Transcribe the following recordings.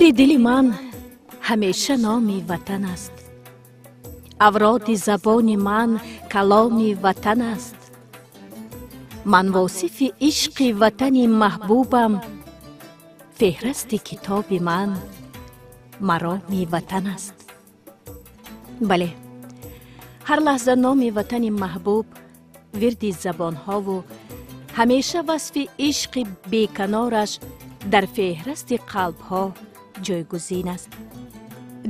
Суруди дили ман ҳамеша номи ватан аст. Авроди забони ман каломи ватан аст. Ман восифи ишқи ватани маҳбубам, феҳрасти китоби ман мароми ватан аст. Бале, ҳар лаҳза номи ватани маҳбуб вирди забонҳову ҳамеша васфи ишқи беканораш дар феҳрасти қалбҳо ҷойгузин аст.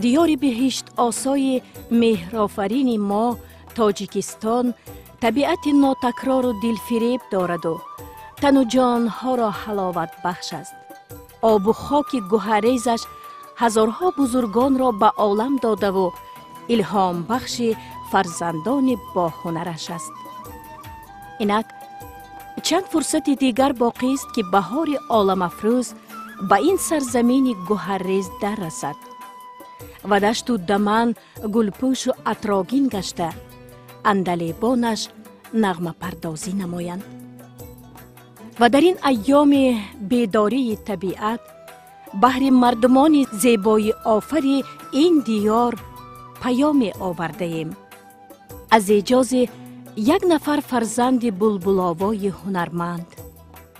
Диёри биҳиштосои меҳрофарини мо Тоҷикистон табиати нотакрору дилфиреб дораду тану ҷонҳоро ҳаловатбахш аст. Обу хоки гуҳарезаш ҳазорҳо бузургонро ба олам додаву илҳомбахши фарзандони боҳунараш аст. Инак чанд фурсати дигар боқист, ки баҳори оламафрӯз ба ин сарзамини гуҳаррез дар расад ва дашту даман гулпӯшу атрогин гашта, андалебонаш нағмапардозӣ намоянд. Ва дар ин айёми бедории табиат баҳри мардумони зебоиофари ин диёр паёме овардаем аз эъҷози як нафар фарзанди булбуловои ҳунарманд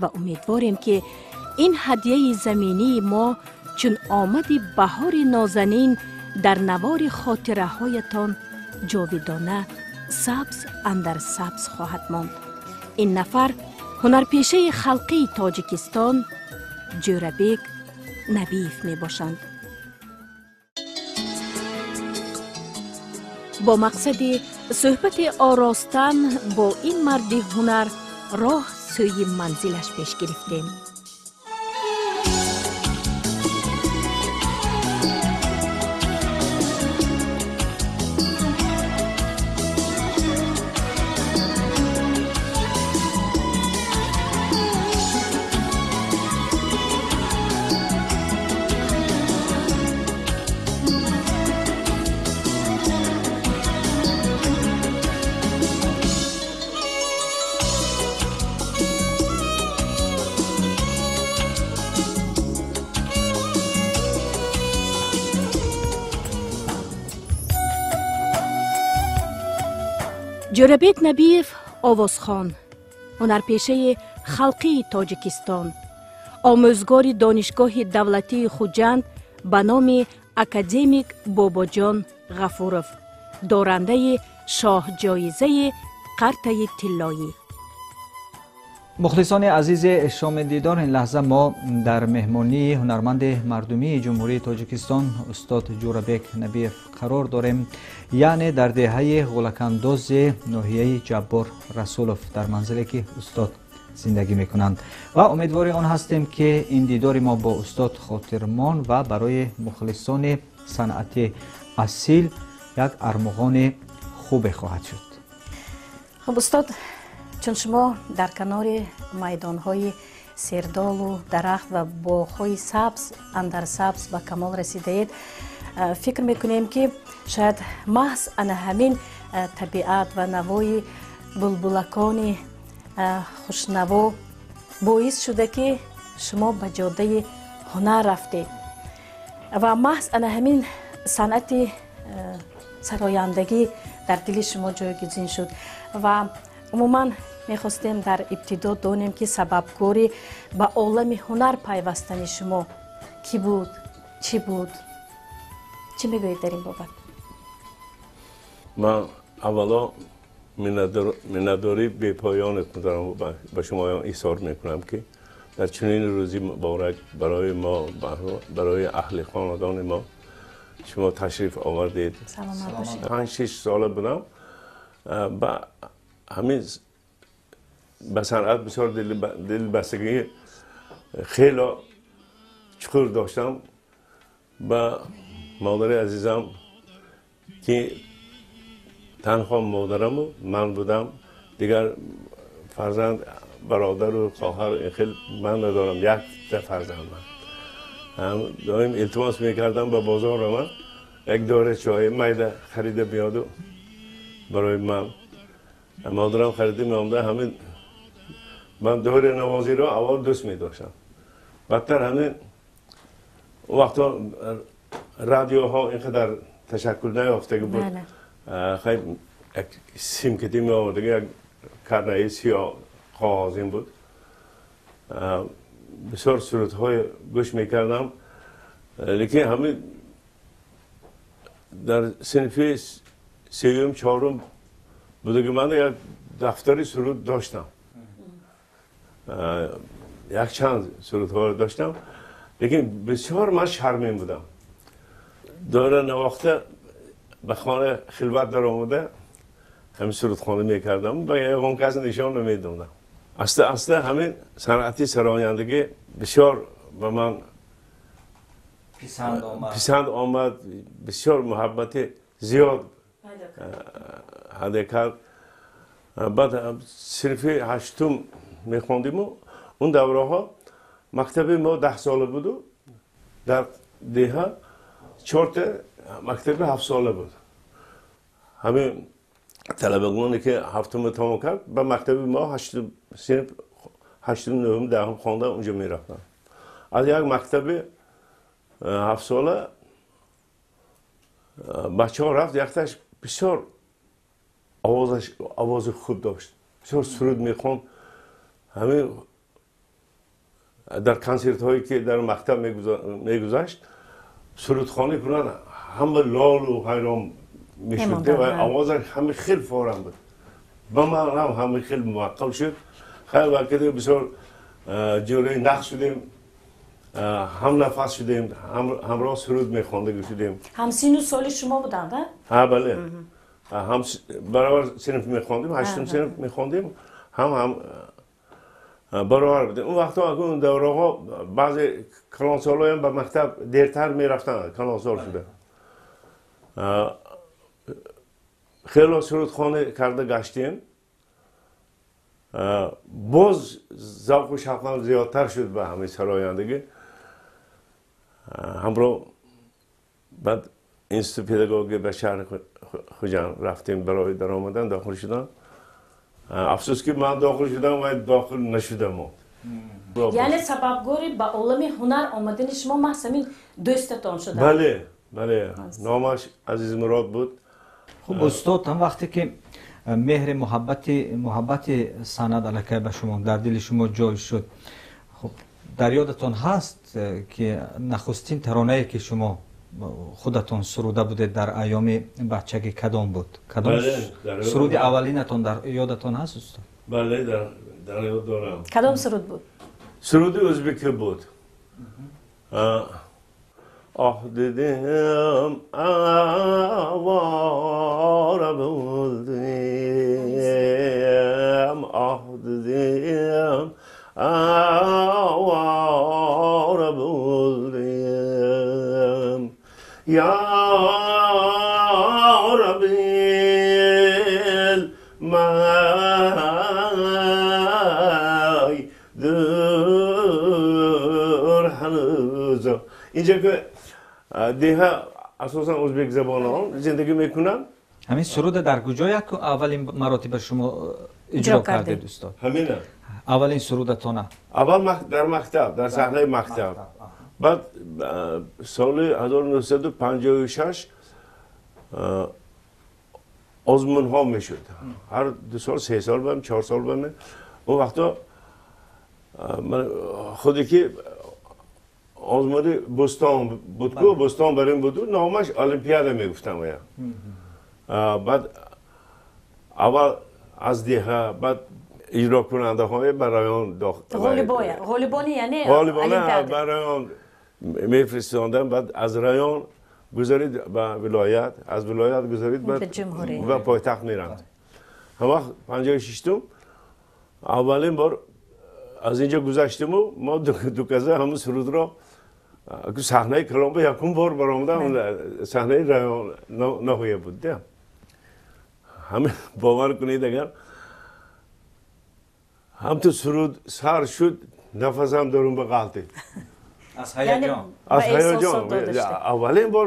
ва умедворем, ки ин ҳадияи заминии мо чун омади баҳори нозанин дар навори хотираҳоятон ҷовидона сабз андар сабз хоҳад монд. Ин нафар ҳунарпешаи халқии Тоҷикистон Ҷӯрабек Набиев мебошанд. Бо мақсади суҳбати оростан бо ин марди ҳунар роҳ сӯи манзилаш пеш гирифтем. Ҷӯрабек Набиев овозхон, ҳунарпешаи халқии Тоҷикистон, омӯзгори Донишгоҳи давлатии Хуҷанд ба номи академик Бобоҷон Ғафуров, дорандаи шоҳҷоизаи қартаи тиллоӣ. Мухлисони азизи шоми дидор, ин лаҳза мо дар меҳмонии ҳунарманди мардумии Ҷумҳурии Тоҷикистон устод Ҷӯрабек Набиев қарор дорем, яъне дар деҳаи Ғулакандози ноҳияи Ҷаббор Расулов, дар манзиле ки устод зиндагӣ мекунанд, ва умедвори он ҳастем, ки ин дидори мо бо устод хотирмон ва барои мухлисони санъати асил як армуғони хубе хоҳад шуд. Хуб, устод, чун шумо дар канори майдонҳои сердолу дарахт ва боғҳои сабз андар сабз ба камол расидаед, фикр мекунем, ки шояд маҳз ана ҳамин табиат ва навои булбулакони хушнаво боис шуда, ки шумо ба ҷодаи ҳунар рафтед ва маҳз ана ҳамин санъати сарояндагӣ дар дили шумо ҷойгузин шуд. Ва умуман мехостем дар ибтидо донем, ки сабабкори ба олами ҳунар пайвастани шумо кӣ буд, чӣ буд, чӣ мегӯед дар ин бобат? Ман аввало миннатдории бепоёни худро ба шумоён изҳор мекунам, ки дар чунин рӯзи муборак барои мо, барои аҳли хонадони мо шумо ташриф овардед. 5-6 сола будам, ба ҳамин ба санъат бисёр дилбастагӣ хело чуқур доштам. Ба модари азизам, ки танҳо модараму ман будам, дигар фарзанд, бародару хоҳар хел ман надорам, якта фарзанд. Ман доим илтимос мекардам, ба бозор равам, як дора чой майда харида биёду барои ман. Модарам харида меомда. Ҳамин ман дори навозиро аввал дӯст медоштам, баъдтар ҳамин Вақто радиоҳо ин қадар ташаккул наёфтагӣ буд. Хай як симкати меовардаги, як карнаи сиёҳ қоғозин буд. Бисёр сурудҳои гӯш мекардам, лекин ҳамин дар синфи сеюм чорум будаги ман як дафтари суруд доштам, якчанд сурудҳоро доштам, лекин бисёр ман шармин будам. Доира навохта ба хона хилват даромада ҳамин сурудхона мекардам, ба ягон кас нишон намедодам. Аста аста ҳамин санъати сарояндагӣ бисёр ба ман писанд омад, бисёр муҳаббати зиёд ҳадя кард. Баъд синфи ҳаштум мехондиму он давраҳо мактаби мо 10 сола буду, дар деҳа чорта мактаби 7 сола буд. Ҳамин талабагоне ки ҳафтума тамом кард, ба мактаби мо синф ҳаштум, нӯҳум, 10-ум хонда унҷо мерафтанд. Аз як мактаби 7 сола бачаҳо рафт, якташ бисёр овозаш овози хуб дошт, бисёр суруд мехонд. Ҳамин дар консертҳое ки дар мактаб мегузашт, сурудхонӣ кунад, ҳама лолу ҳайрон мешуд ва овозаш ҳама хел форам буд. Ба ман ҳам ҳама хел муаққал шуд. Хайр, вақте бисёр ҷӯраи нақш шудем, ҳам нафас шудем, ҳамроҳ суруд мехондагӣ шудем. Ҳамсину соли шумо буданд? Ҳа, бале, ҳам баробар синф мехондем, ҳаштум синф мехондем, ҳам баробар будем. Он вақтҳо, он давраҳо баъзе калонсолоям ба мактаб дертар мерафтанд, калонсол шуда. Хело сурудхона карда гаштем, боз завқу шавқам зиёдтар шуд ба ҳамин сарояндагӣ. Ҳамроҳ баъд институт педагогӣ ба шаҳри Хуҷанд рафтем барои даромадан, дохил шудан. Афсӯс ки ман дохил шудам ва дохил нашудам. Яъне сабабгори ба олами ҳунар омадани шумо маҳз ҳамин дӯстатон шуда? Бале, номаш Азизмурод буд. Хуб, устод, ҳам вақте ки меҳри муҳаббати санъат аллакай ба шумо дар дили шумо ҷой шуд, хуб, дар ёдатон ҳаст ки нахустин таронае ки шумо худатон суруда будед дар айёми бачагӣ кадом буд? Кадом суруди аввалинатон дар ёдатон ҳаст, устод? Бале, дар ёд дорам. Кадом суруд буд? Суруди ӯзбекӣ буд. Оҳ дидим, овора будим, оҳ дидим, овора будим, ёра bilmay dur ҳанӯзам. Инҷа ки деҳа асосан ӯзбек забонон зиндагӣ мекунанд. Ҳамин суруда дар куҷо як аввалин маротиба шумо иҷро кардед, устод? Ҳамина. Аввалин сурудатона? Аввал дар мактаб, дар саҳнаи мактаб. Баъд соли 1956 озмунҳо мешуд, ҳар 2 сол, 3 сол бам, 4 сол бам. Он вақто худе ки озмуни бӯстон буд ку, бӯстон бар ин буду, номаш олимпиада мегуфтам. Я баъд аввал аз деҳа, баъд иҷрокунандаҳое ба район ғолибони, яъне ғолибона ба район мефиристоданд, баъд аз район гузарид ба вилоят, аз вилоят гузарид ба пойтахт меранд. Ҳам вақт 56-ум аввалин бор аз инҷо гузаштиму мо дуказа ҳамун сурудро саҳнаи калонба якум бор баромадам, саҳнаи район, ноҳия буд. Ҳамин, бовар кунед, агар ҳамту суруд сар шуд, нафасам дарун ба ғалтид. Аз ҳаяҷон. Аз ҳаяҷон. Аввалин бор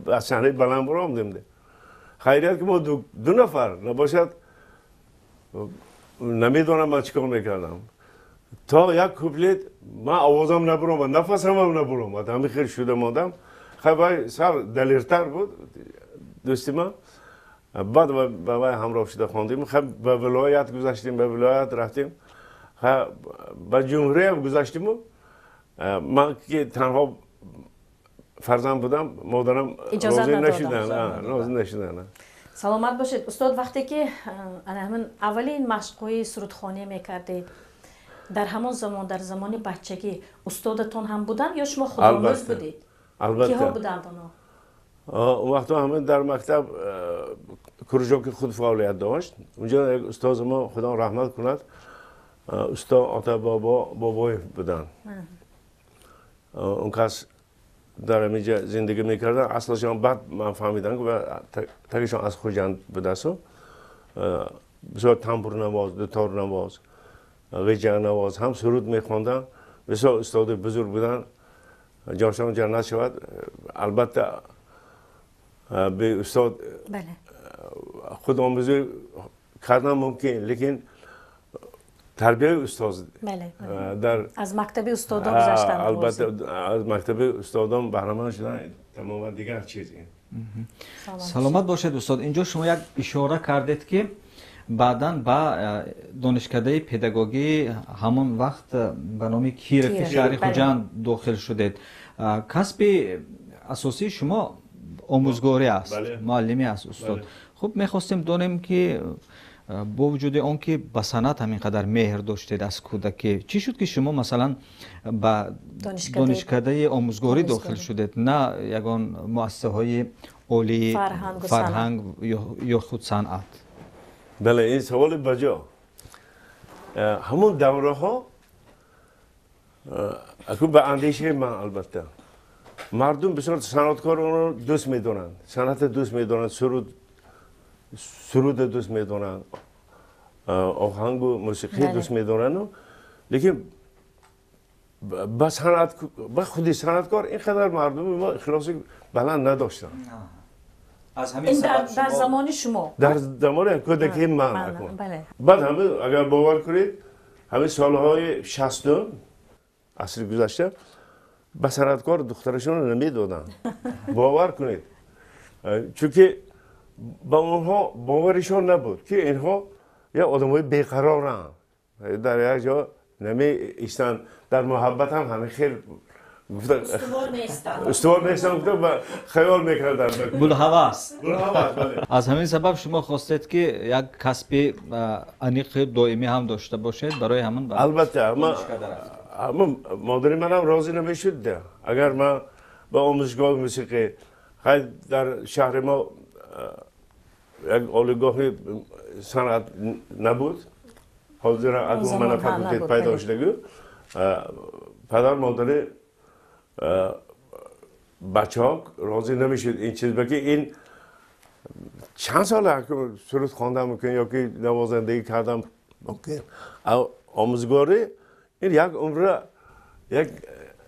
ба саҳнаи баланд баромадем. Хайрият ки мо ду нафар набошад, намедонам ман чӣ кор мекардам. То як куплет ман овозам набуромад, нафасамам набуромад, ҳамин хел шуда мондам. Хай, вай сал далертар буд, дӯсти ман. Баъд ба вай ҳамроҳ шуда хондем. Хай, ба вилоят гузаштем, ба вилоят рафтем, ба ҷумҳуриям гузаштиму ман ки танҳо фарзанд будам, модарам розӣ нашуданд, розӣ нашуданд. Саломат бошед, устод. Вақте ки ана ҳамин аввалин машқҳои сурудхонӣ мекардед, дар ҳамон замон, дар замони бачагӣ, устодатон ҳам буданд ё шумо худомӯз будед? Албатта. Киҳо буданд онҳо? Он вақто ҳамин дар мактаб кружоки худ фаъолият дошт. Унҷо як устози мо, Худо раҳмат кунад, устод Ота Бобо Бобоев буданд. Он кас дар ҳаминҷа зиндагӣ мекарданд. Аслашон, баъд ман фаҳмидам, тагишон аз Хуҷанд будасту бисёр тамбурнавоз, дуторнавоз, ғиҷанавоз, ҳам суруд мехонданд. Бисёр устоди бузург буданд, ҷошон ҷаннат шавад. Албатта, бе устод худомӯзӣ кардан мумкин, лекин тарбияи устоз дар аз мактаби устодон гузаштан. Албатта, аз мактаби устодон баҳраманд шудан тамоман дигар чиз. Саломат бошед, устод. Инҷо шумо як ишора кардед, ки баъдан ба донишкадаи педагогӣ, ҳамон вақт ба номи Кирови шаҳри Хуҷанд, дохил шудед. Касби асосии шумо омӯзгорӣ аст, муаллимӣ аст, устод. Хуб, мехостем донем, ки бо вуҷуди он ки ба санъат ҳамин қадар меҳр доштед аз кӯдакӣ, чӣ шуд, ки шумо, масалан, ба донишкадаи омӯзгорӣ дохил шудед, на ягон муассисаҳои олии фарҳанг ё худ санъат? Бале, ин саволи баҷо. Ҳамон давраҳо, аку, ба андешаи ман, албатта, мардум бисёр санъаткоронро дӯст медоранд, санъатро дӯст медоранд, суруд дӯст медоранд, оҳангу мусиқӣ дӯст медоранду, лекин ба санъат, ба худи санъаткор ин қадар мардуми мо ихлоси баланд надоштанд. Дар замони шумо? Дар замони кӯдакии ман. Баъд ҳама, агар бовар кунед, ҳамин солҳои 60-ум асри гузашта ба санъаткор духтарашонро намедоданд, бовар кунед, чунки ба онҳо боваришон набуд, ки инҳо як одамои беқароранд, дар як ҷо намеистанд, дар муҳаббат ҳам ҳамин хел устувор нестанд гуфта ба хаёл мекарданд. Булҳавас. Аз ҳамин сабаб шумо хостед, ки як касби аниқи доимӣ ҳам дошта бошед, барои ҳамин? Албатта, аммо модари манам розӣ намешуд, агар ман ба омӯзишгоҳи мусиқӣ. Хай, дар шаҳри мо як олигоҳи санъат набуд. Ҳозир акун мана факултет пайдо шудагу. Падар модари бачаҳо розӣ намешуд ин чиз ба, ки ин чанд сола суруд хондан мумкин ё ки навозандагӣ кардан мумкин, омӯзгорӣ ин як умра як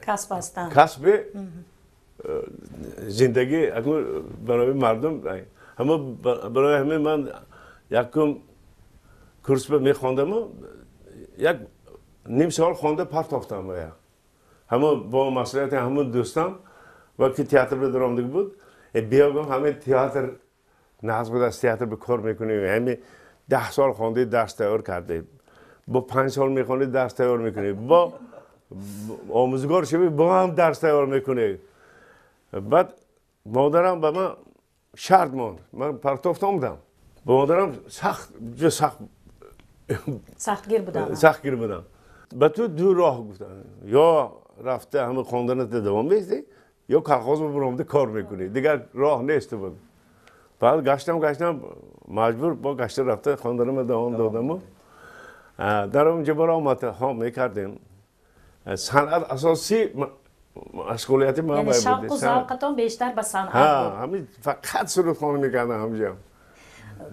касб ҳастанд. Касби зиндагӣ акун барои мардум. Ҳама барои ҳамин ман якум курс мехондаму як ним сол хонда партофтам. Ҳама бо маслиҳати ҳамун дӯстам ва ки театр даромадагӣ буд, биё, гум, ҳамин театр нағз будааст, театр ба кор мекунӣ. Ҳамин 10 сол хонди, дарс тайёр кардӣ, бо 5 сол мехонӣ, дарс тайёр мекунӣ, бо омӯзгор шавӣ, бо ҳам дарс тайёр мекунӣ. Баъд модарам ба ман шарт монд, ман партофта омадам. Ба модарам сахт, сахт. Сахтгир будам. Сахтгир будам. Ба ту ду роҳ гуфтам: ё рафта ҳама хонданата давом медиҳӣ, ё колхоз биромада кор мекунӣ, дигар роҳ нест буд. Баъд гаштам, гаштам, маҷбур бо гашта рафта хонданама давом додаму дар онҷо баромад мекардем. Санъат асосӣ машғулияти ман. Буд. Шавқу завқатон бештар ба санъат буд? Ҳамин, фақат сурудхона мекардам ҳамҷо.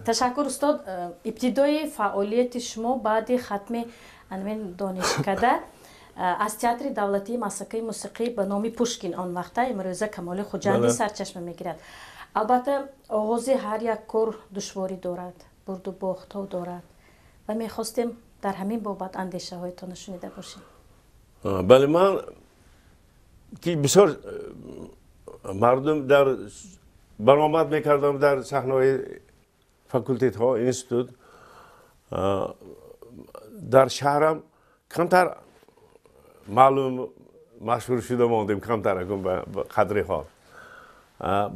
Ташаккур, устод. Ибтидои фаъолияти шумо баъди хатми ҳамин донишкада аз Театри давлатии масакаи мусиқӣ ба номи Пушкин, он вақта имрӯза Камоли Хуҷандӣ, сарчашма мегирад. Албатта, оғози ҳар як кор душворӣ дорад, бурду бохтҳо дорад ва мехостем Дар ҳамин бобат андешаҳоятонро шунида бошем. Бале, ман ки бисёр мардум дар баромад мекардам дар саҳнаҳои факултетҳо, институт, дар шаҳрам камтар маълум машҳур шуда мондем, камтар ба қадри ҳол.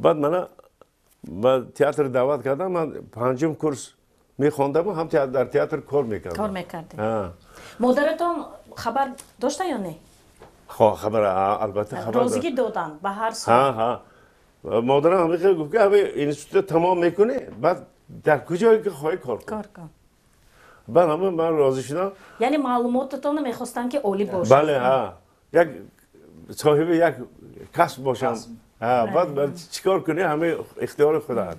Баъд мана ба театр даъват кардам, ман панҷум курс мехондам, ҳам дар театр кор мекардам. Кор мекардем. Модаратон хабар дошта ё не? Хабар, албатта хабар. Розигӣ доданд ба ҳар сурат. Модарам ҳамин гуфт ки ҳамин институт тамом мекунӣ, баъд дар куҷое ки хоҳӣ кор кун. Кор кун. Баъд ҳама ман розӣ шудам. Яъне маълумотатонро мехостанд ки олӣ бошад. Бале, як соҳиби як касб бошам. Баъд чӣ кор кунӣ, ҳама ихтиёри худат.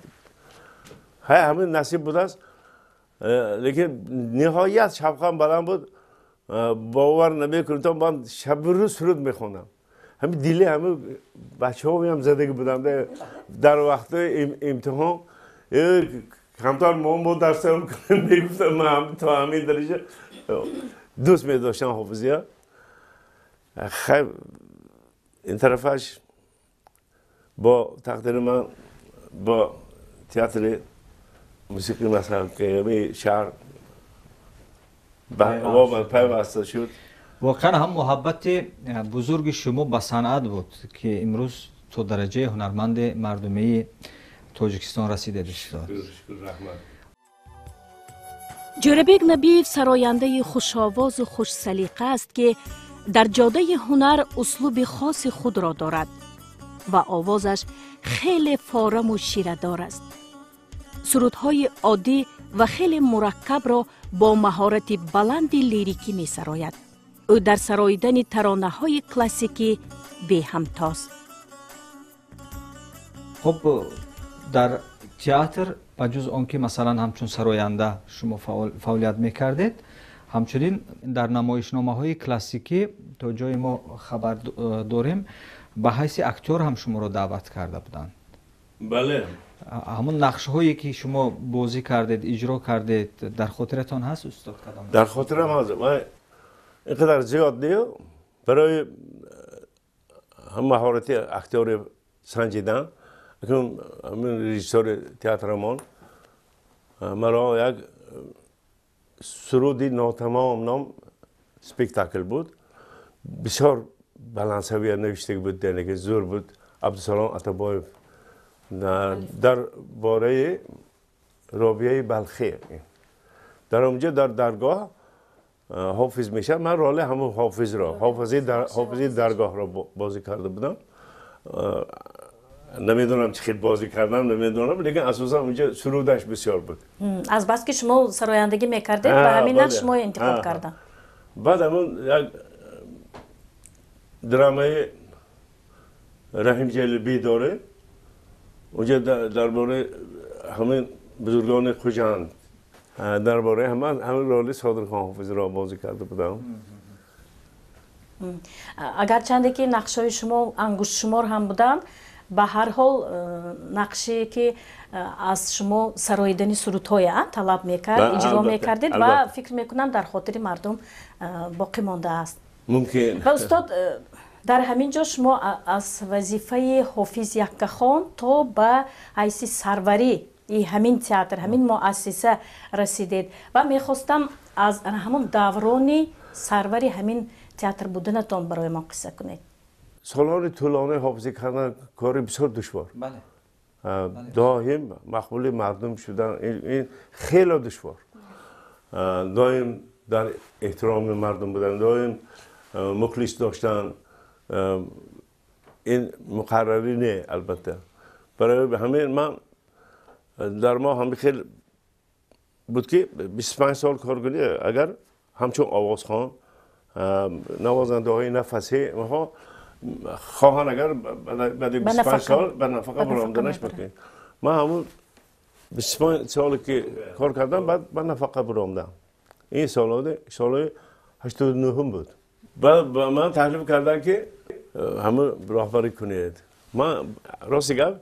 Ҳамин насиб будааст. Лекин ниҳоят шавқам баланд буд. Бовар намекунед, ман шабу рӯз суруд мехондам. Ҳамин дили ҳама бачаҳоям задагӣ будам. Дар вақтҳои имтиҳон камтар мо дарсам мегуфтам, ман то ҳамин дараҷа дӯст медоштам ҳофизия. Хайр, ин тарафаш бо тақдири ман бо театри мусиқии масрахи шаҳр ба пайваста шуд. Воқеан ҳам муҳаббати бузурги шумо ба санъат буд, ки имрӯз то дараҷаи ҳунарманди мардумии Тоҷикистон расидед, устод. Ҷӯрабек Набиев сарояндаи хушовозу хушсалиқа аст, ки дар ҷодаи ҳунар услуби хоси худро дорад ва овозаш хеле фораму ширадор аст. Сурудҳои оддӣ ва хеле мураккабро бо маҳорати баланди лирикӣ месарояд. Ӯ дар сароидани таронаҳои классикӣ беҳамтост. Хуб, дар театр ба ҷуз он ки масалан ҳамчун сароянда шумо фаъолият мекардед, ҳамчунин дар намоишномаҳои классикӣ то ҷои мо хабар дорем, ба ҳайси актёр ҳам шуморо даъват карда буданд. Бале. Ҳамон нақшҳое ки шумо бозӣ кардед, иҷро кардед, дар хотиратон ҳаст, устод? Кадом? Дар хотирам ҳаст. Ин қадар зиёд не, барои ҳам маҳорати актёри санҷидан, акнун ҳамин режиссёри театрамон маро як суруди нотамом ном спектакл буд, бисёр баландсавия навиштагӣ буд, яъне ки зӯр буд. Абдусалом Атабоев дар бораи Робияи Балхӣ. Дар онҷо дар даргоҳ ҳофиз мешавад. Ман роли ҳамон ҳофизро, ҳофизи даргоҳро бозӣ карда будам. Намедонам чӣ хел бозӣ кардам, намедонам, лекин асосан онҷо сурудаш бисёр буд. Азбаски шумо сарояндагӣ мекардед, ба ҳамин нақш шумо интихоб карданд. Баъд ҳамон як драмаи Раҳимҷали Бедоре, онҷо дар бораи ҳамин бузургони Хуҷанд, дар бораи ҳамин роли Содирхон ҳофизро бозӣ карда будам. Агарчанде ки нақшҳои шумо ангуштшумор ҳам буданд, ба ҳар ҳол нақше ки аз шумо сароидани сурудҳое талаб мекард, иҷро мекардед ва фикр мекунам дар хотири мардум боқӣ мондааст. Мумкин. Ва устод, дар ҳамин ҷо шумо аз вазифаи ҳофиз яккахон то ба ҳайси сарварии ҳамин театр, ҳамин муассиса расидед ва мехостам аз ҳамон даврони сарвари ҳамин театр буданатон барои мо қисса кунед. Солҳои тӯлонӣ ҳофизӣ кардан кори бисёр душвор. Доим мақбули мардум шудан ин хеле душвор. Доим дар эҳтироми мардум будан, доим мухлис доштан, ин муқаррарӣ не, албатта. Барои ҳамин ман дар мо ҳам хел буд ки 25 сол кор кунӣ, агар ҳамчун овозхон, навозандаҳои нафасӣ онҳо хоҳанд агар баъди 25 сол ба нафақа баромаданаш мекунед. Ман ҳамун 25 соле ки кор кардам, баъд ба нафақа баромадам. Ин солҳои 89 буд. Баъд ба ман таклиф карданд ки ҳама роҳбарӣ кунед. Ман рости гап,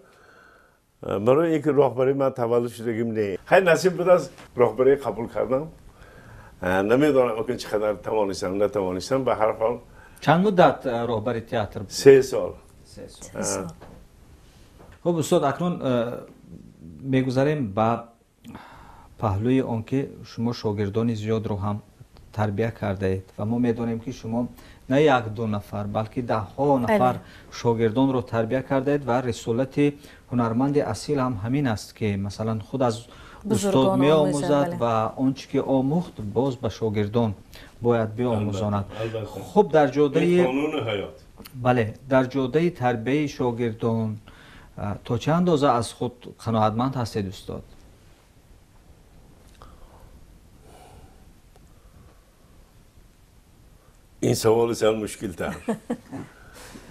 барои ин ки роҳбарӣ ман таваллуд шудагим не. Хайр, насиб будааст, роҳбарӣ қабул кардам. نمیدونم که چقدر توانستم نتوانستم. به هر حال چند مدت رهبری تئاتر بود؟ 3 سال. 3 سال. خب استاد، اکنون میگذریم به پهلوی آنکه شما شاگردان زیاد رو هم تربیه کرده اید و ما میدانیم که شما نه یک دو نفر بلکه ده ها نفر شاگردان رو تربیه کرده اید و رسالت هنرمند اصیل هم همین است که مثلا خود از استاد می آموزد و آنچه که آموخت باز به شاگردان باید بیاموزاند. خب در جاده بله، در جاده تربیه شاگردان تا چه اندازه از خود قناعتمند هستید استاد؟ این سوال سال مشکل تر،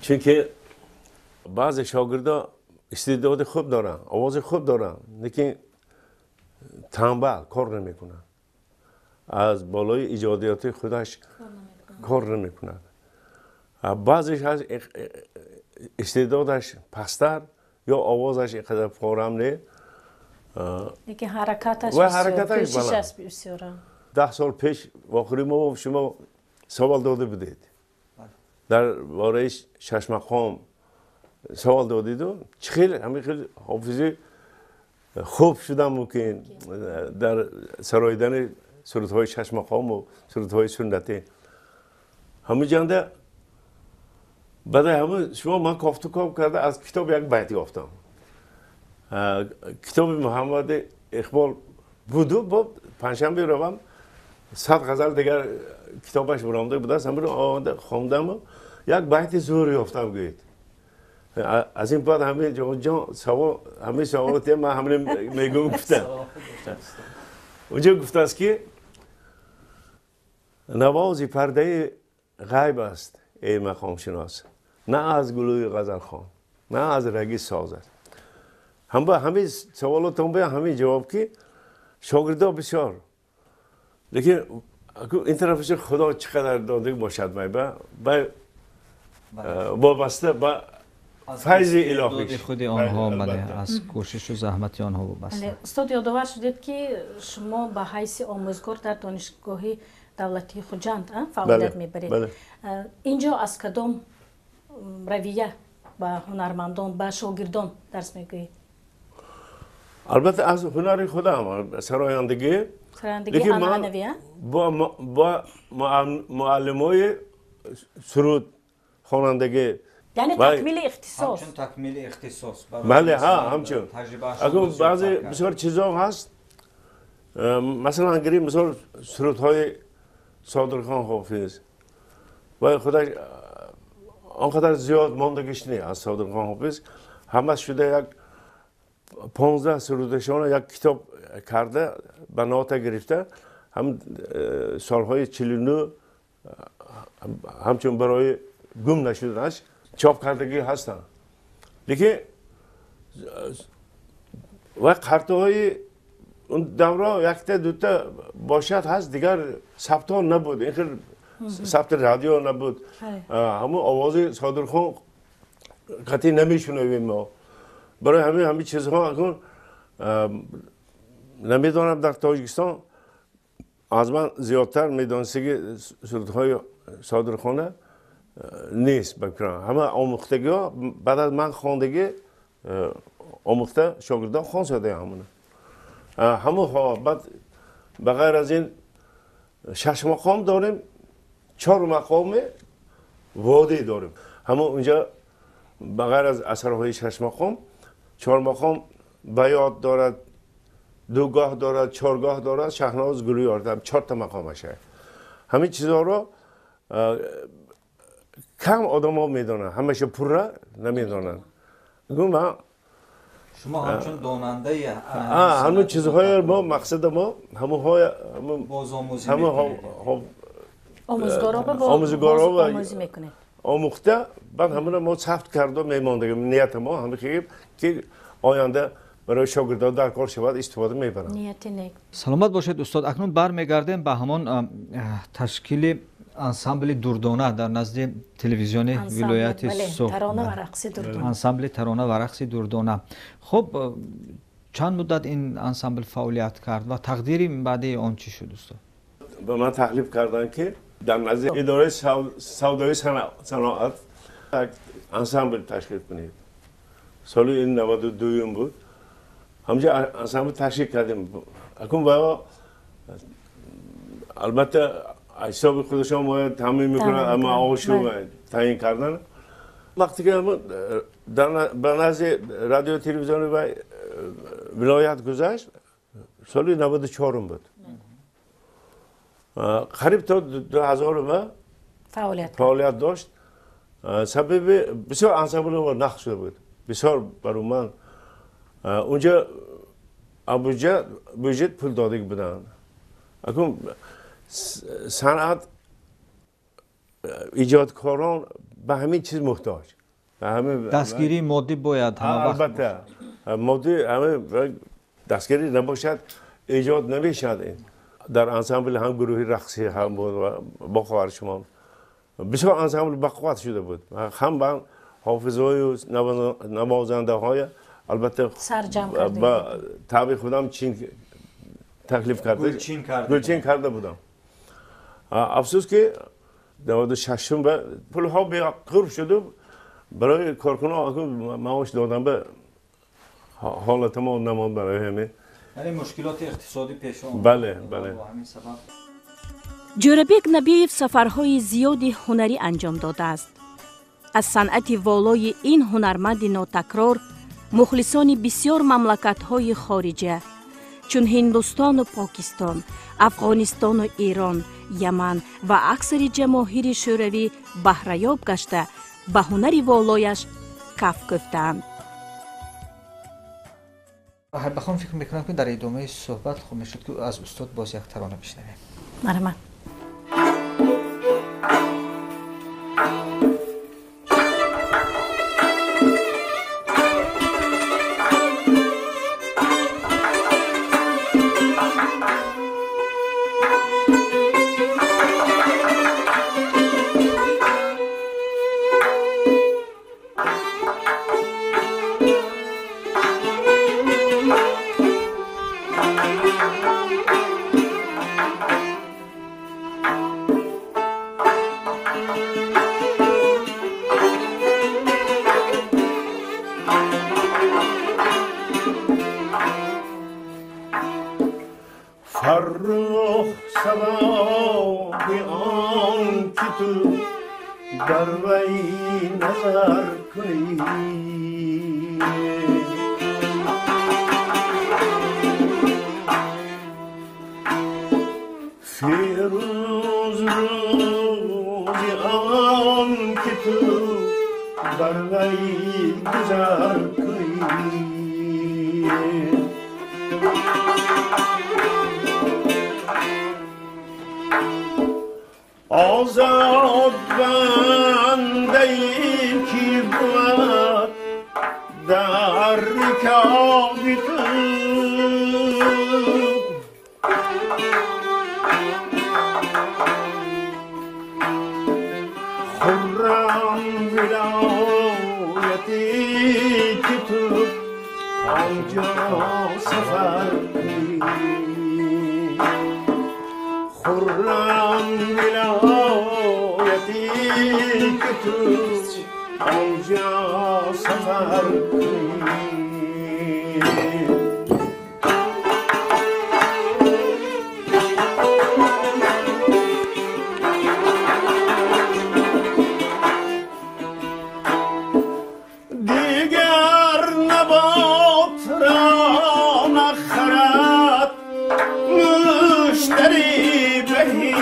چون که بعض شاگردا استعداد خوب دارن، آواز خوب دارن، لیکن تنبل، کار نمیکنن، از بالای ایجادیات خودش کار نمیکنن. بعضیش از استعدادش پستر یا آوازش اینقدر فارم نه، لیکن حرکتش بسیار. 10 سال پیش واخری ما شما سوال داده بودید در باره شش مقام، سوال دادید و خیلی همین خیلی حافظی خوب شدم ممکن در سرایدن سرودهای شش مقام و سرودهای سنتی همه جنده. بعد همه شما من کافت و کاف کرده از کتاب یک بیت یافتم، کتاب محمد اقبال بود و با پنجشنبه روم 100 غزل دیگر کتابش برامده بوده است، همه رو آمده خواندم و یک بیت زور یافتم گوید. از این بعد همه جان سوال، همه سوالات من همه میگم گفتم. اونجا گفته است که نوازی پرده غیب است ای مقام شناس، نه از گلوی غزل خوان نه از رگی ساز است. هم با همه سوالاتون به همه جواب که شاگردا بسیار، لیکن این طرفش خدا چقدر داده باشد با وابسته با فیض الهی خود آنها، بله، از کوشش و زحمت آنها وابسته. استاد، یادآور شدید که شما به حیث آموزگار در دانشگاه دولتی خجند فعالیت میبرید. اینجا از کدام رویه به هنرمندان، به شاگردان درس میگویید؟ البته از هنر خودم، سرایندگی، لیکن من با معلمای سرود خوانندگی، یعنی تکمیل اختصاص، همچون تکمیل اختصاص. بله ها، همچون اگر بعضی بسیار چیزا هست، مثلا گریم مثلا سرودهای صادرخان حافظ و خودش آنقدر زیاد ماندگیش نه از صادرخان حافظ، همه شده یک 15 سرودشان یک کتاب کرده به ناته گرفته، هم سالهای 49 همچون برای گم نشدنش چاپ کردگی هستن. لیکن و قرطه اون دوره یک تا دو تا باشد هست، دیگر ثبت ها نبود، این خیلی ثبت رادیو نبود، همون آواز صادرخان قطعی نمیشنویم ما. برای همه همه چیزها اکنون نمیدانم در تاجیکستان از من زیادتر میدانستگی سرودهای صادرخانه نیست بکنم. همه آموختگی ها بعد از من خواندگی آموخته شاگردان خوان شده همونه همون ها. بعد بغیر از این 6 مقام داریم، 4 مقام وادی داریم. همون اونجا بغیر از اثرهای 6 مقام 4 مقام بیات دارد، 2 گاه دارد، 4 گاه دارد، شهناز گلوی دارد، 4 تا مقامشه. همین چیزها رو کم آدم ها میدانن، همشه پره نمیدانن. من شما همچون داننده همون چیزهای ما، مقصد ما همون های بازآموزی آموزگارا میکنه آموخته، بعد همون ما ثبت کرده میماندگیم. نیت ما همه که آینده برای شاگردان در کار شود استفاده میبرم. نیت نیک. سلامت باشید استاد. اکنون برمیگردیم به همان تشکیل انسامبل دردانه در نزد تلویزیون ولایت سوخت. ترانه و رقص دردانه. انسامبل ترانه و رقص دردانه. خب چند مدت این انسامبل فعالیت کرد و تقدیر بعدی آن چی شد استاد؟ به من تکلیف کردن که در نزد اداره سودای صنعت انسامبل تشکیل کنید. سال 92 بود. همجا انسامبل تشکیل کردیم. اکنون با البته حساب خودشان باید تامین میکنن، اما آقاشو تعیین کردن. وقتی که به نزد رادیو تلویزیون و ولایت گذشت، سال 94 بود. قریب تا 2000 فعالیت داشت. سبب بسیار انسامبل ما نقص شده بود. بسیار برای من اونجا بودجه پول داده بودن. اکنون صنعت ایجادکاران به همین چیز محتاج. دستگیری مادی باید همه وقت. البته مادی همه دستگیری نباشد ایجاد نمیشد. در انسامبل هم گروهی رقصی هم بود با خواهر شما بسیار انسامبل بقوت شده بود. هم با حافظای و نوازنده های البته با تابع خودم چین تکلیف کرده، گلچین کرده بودم. افسوس که 96 پول ها قرب شده برای کارکنان معاش دادن به حالت ما نماند برای همه. یعنی مشکلات اقتصادی پیش آمد. بله بله. Ҷӯрабек Набиев сафарҳои зиёди ҳунарӣ анҷом додааст. Аз санъати волои ин ҳунарманди нотакрор мухлисони бисёр мамлакатҳои хориҷа чун Ҳиндустону Покистон, Афғонистону Эрон, Яман ва аксари ҷамоҳири шӯравӣ баҳраёб гашта ба ҳунари волояш каф кӯфтаанд. Бахон фикр мекунам ки дар идомаи суҳбат хуб мешуд ки аз устод боз як тарона бишнавем. Марҳамат. فرخ سباب آن که تو در وی نظر کنی، فیروز روز آن که تو بر وی گذر کنی. آزاد بنده ای که بود در رکاب تو، خرم ولایتی که تو آنجا سفر کنی، خرم ولایتی که تو آنجا سفر کنی. دیگر نبات را نخرد مشتری به هیچ،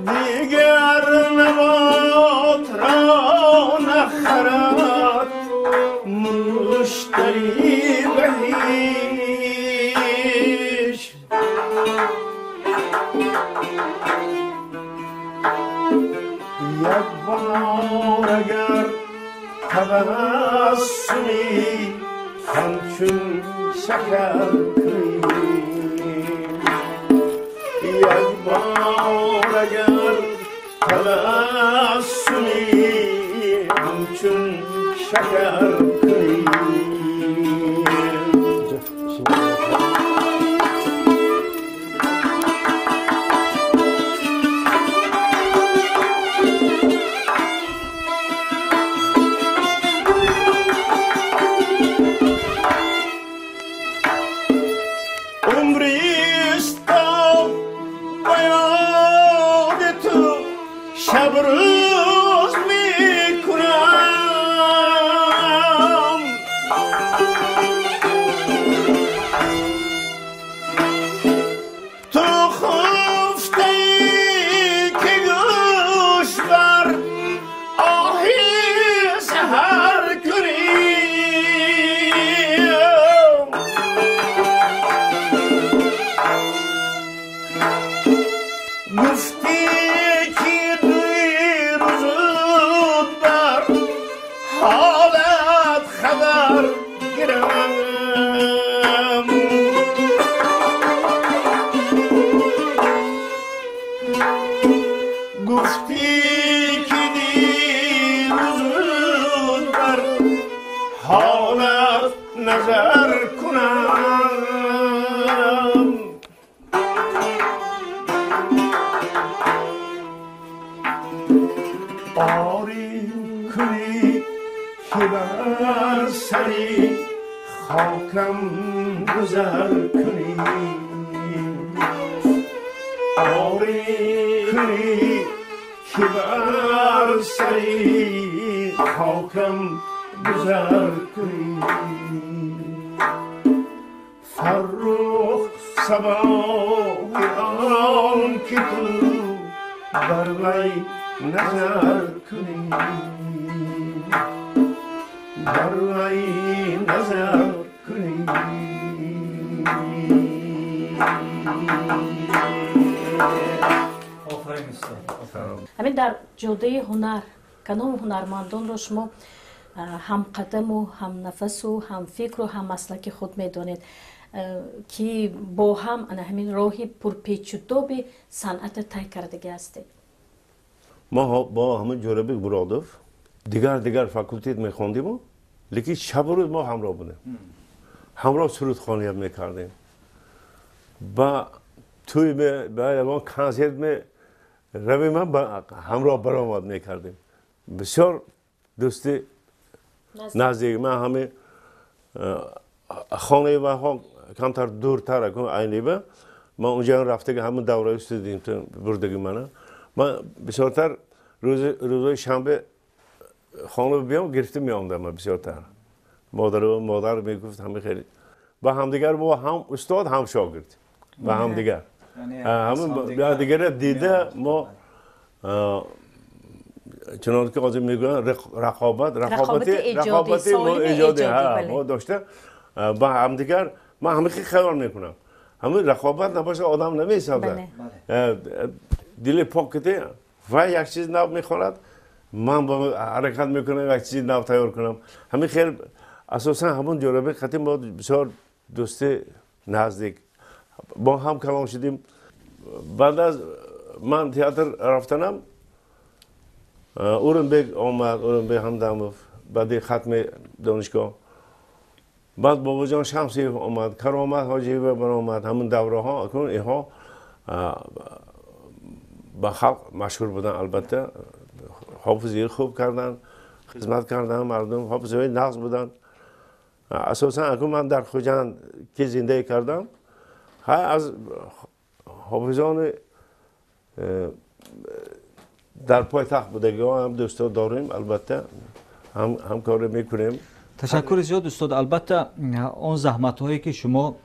دیگر نبات را نخرد مشتری به هیچ. یک بار اگر تبسمی همچون شکر کنی، یک بار اگر تبسمی همچون شکر کنی. Ҳамин дар ҷодаи ҳунар кадом ҳунармандонро шумо ҳамқадаму ҳамнафасу ҳамфикру ҳаммаслаки худ медонед, ки бо ҳам ана ҳамин роҳи пурпечудоби санъата тай кардагӣ ҳастед? Мо бо ҳамин Ҷӯрабек Муродов дигар факултет мехондиму, лекин шабу рӯз мо ҳамроҳ будем, ҳамроҳ сурудхоният мекардем, ба тӯй ба ягон консерт равем ҳамроҳ баромад мекардем. Бисёр дӯсти наздик. Ман ҳаме хонаи ваҳо камтар дуртар айниба, ман унҷа рафтаги ҳамин давраи студент бурдаги мана. Ман бисёртар рӯзои шанбе хона биём гирифта меомдам. Ман бисёртар модар мегуфт ҳама хеле ба ҳамдигар мо ҳам устод ҳам шогирд ба ҳамдигар ҳамин дигара дида мо чунон ки ҳозир мегӯянд рақобати мо эҷодӣ мо дошта ба ҳамдигар. Ман ҳама хел хаёл мекунам, ҳамин рақобат набошад одам намесабзад. Дили пок ките вай як чиз нав мехонад, ман ҳаракат мекунам як чизи нав тайёр кунам. Ҳамин хел асосан ҳамон Ҷӯрабек хати мо бисёр дӯсти наздик, бо ҳам калон шудем. Баъд аз ман театр рафтанам Урунбек омад, Урунбек Ҳамдамов баъди хатми донишгоҳ. Баъд Бобоҷон Шамсиев омад, Каромат Ҳоҷиева баромад. Ҳамин давраҳо акнун инҳо ба халқ машҳур буданд. Албатта ҳофизии хуб карданд, хизмат карданд мардум, ҳофизҳои нағз буданд. Асосан акнун ман дар Хуҷанд ки зиндагӣ кардам, аз ҳофизони дар пойтахт будагиҳо ҳам дӯсто дорем, албатта ҳамкорӣ мекунем. Ташаккури зиёд устод. Албатта он заҳматҳое ки шумо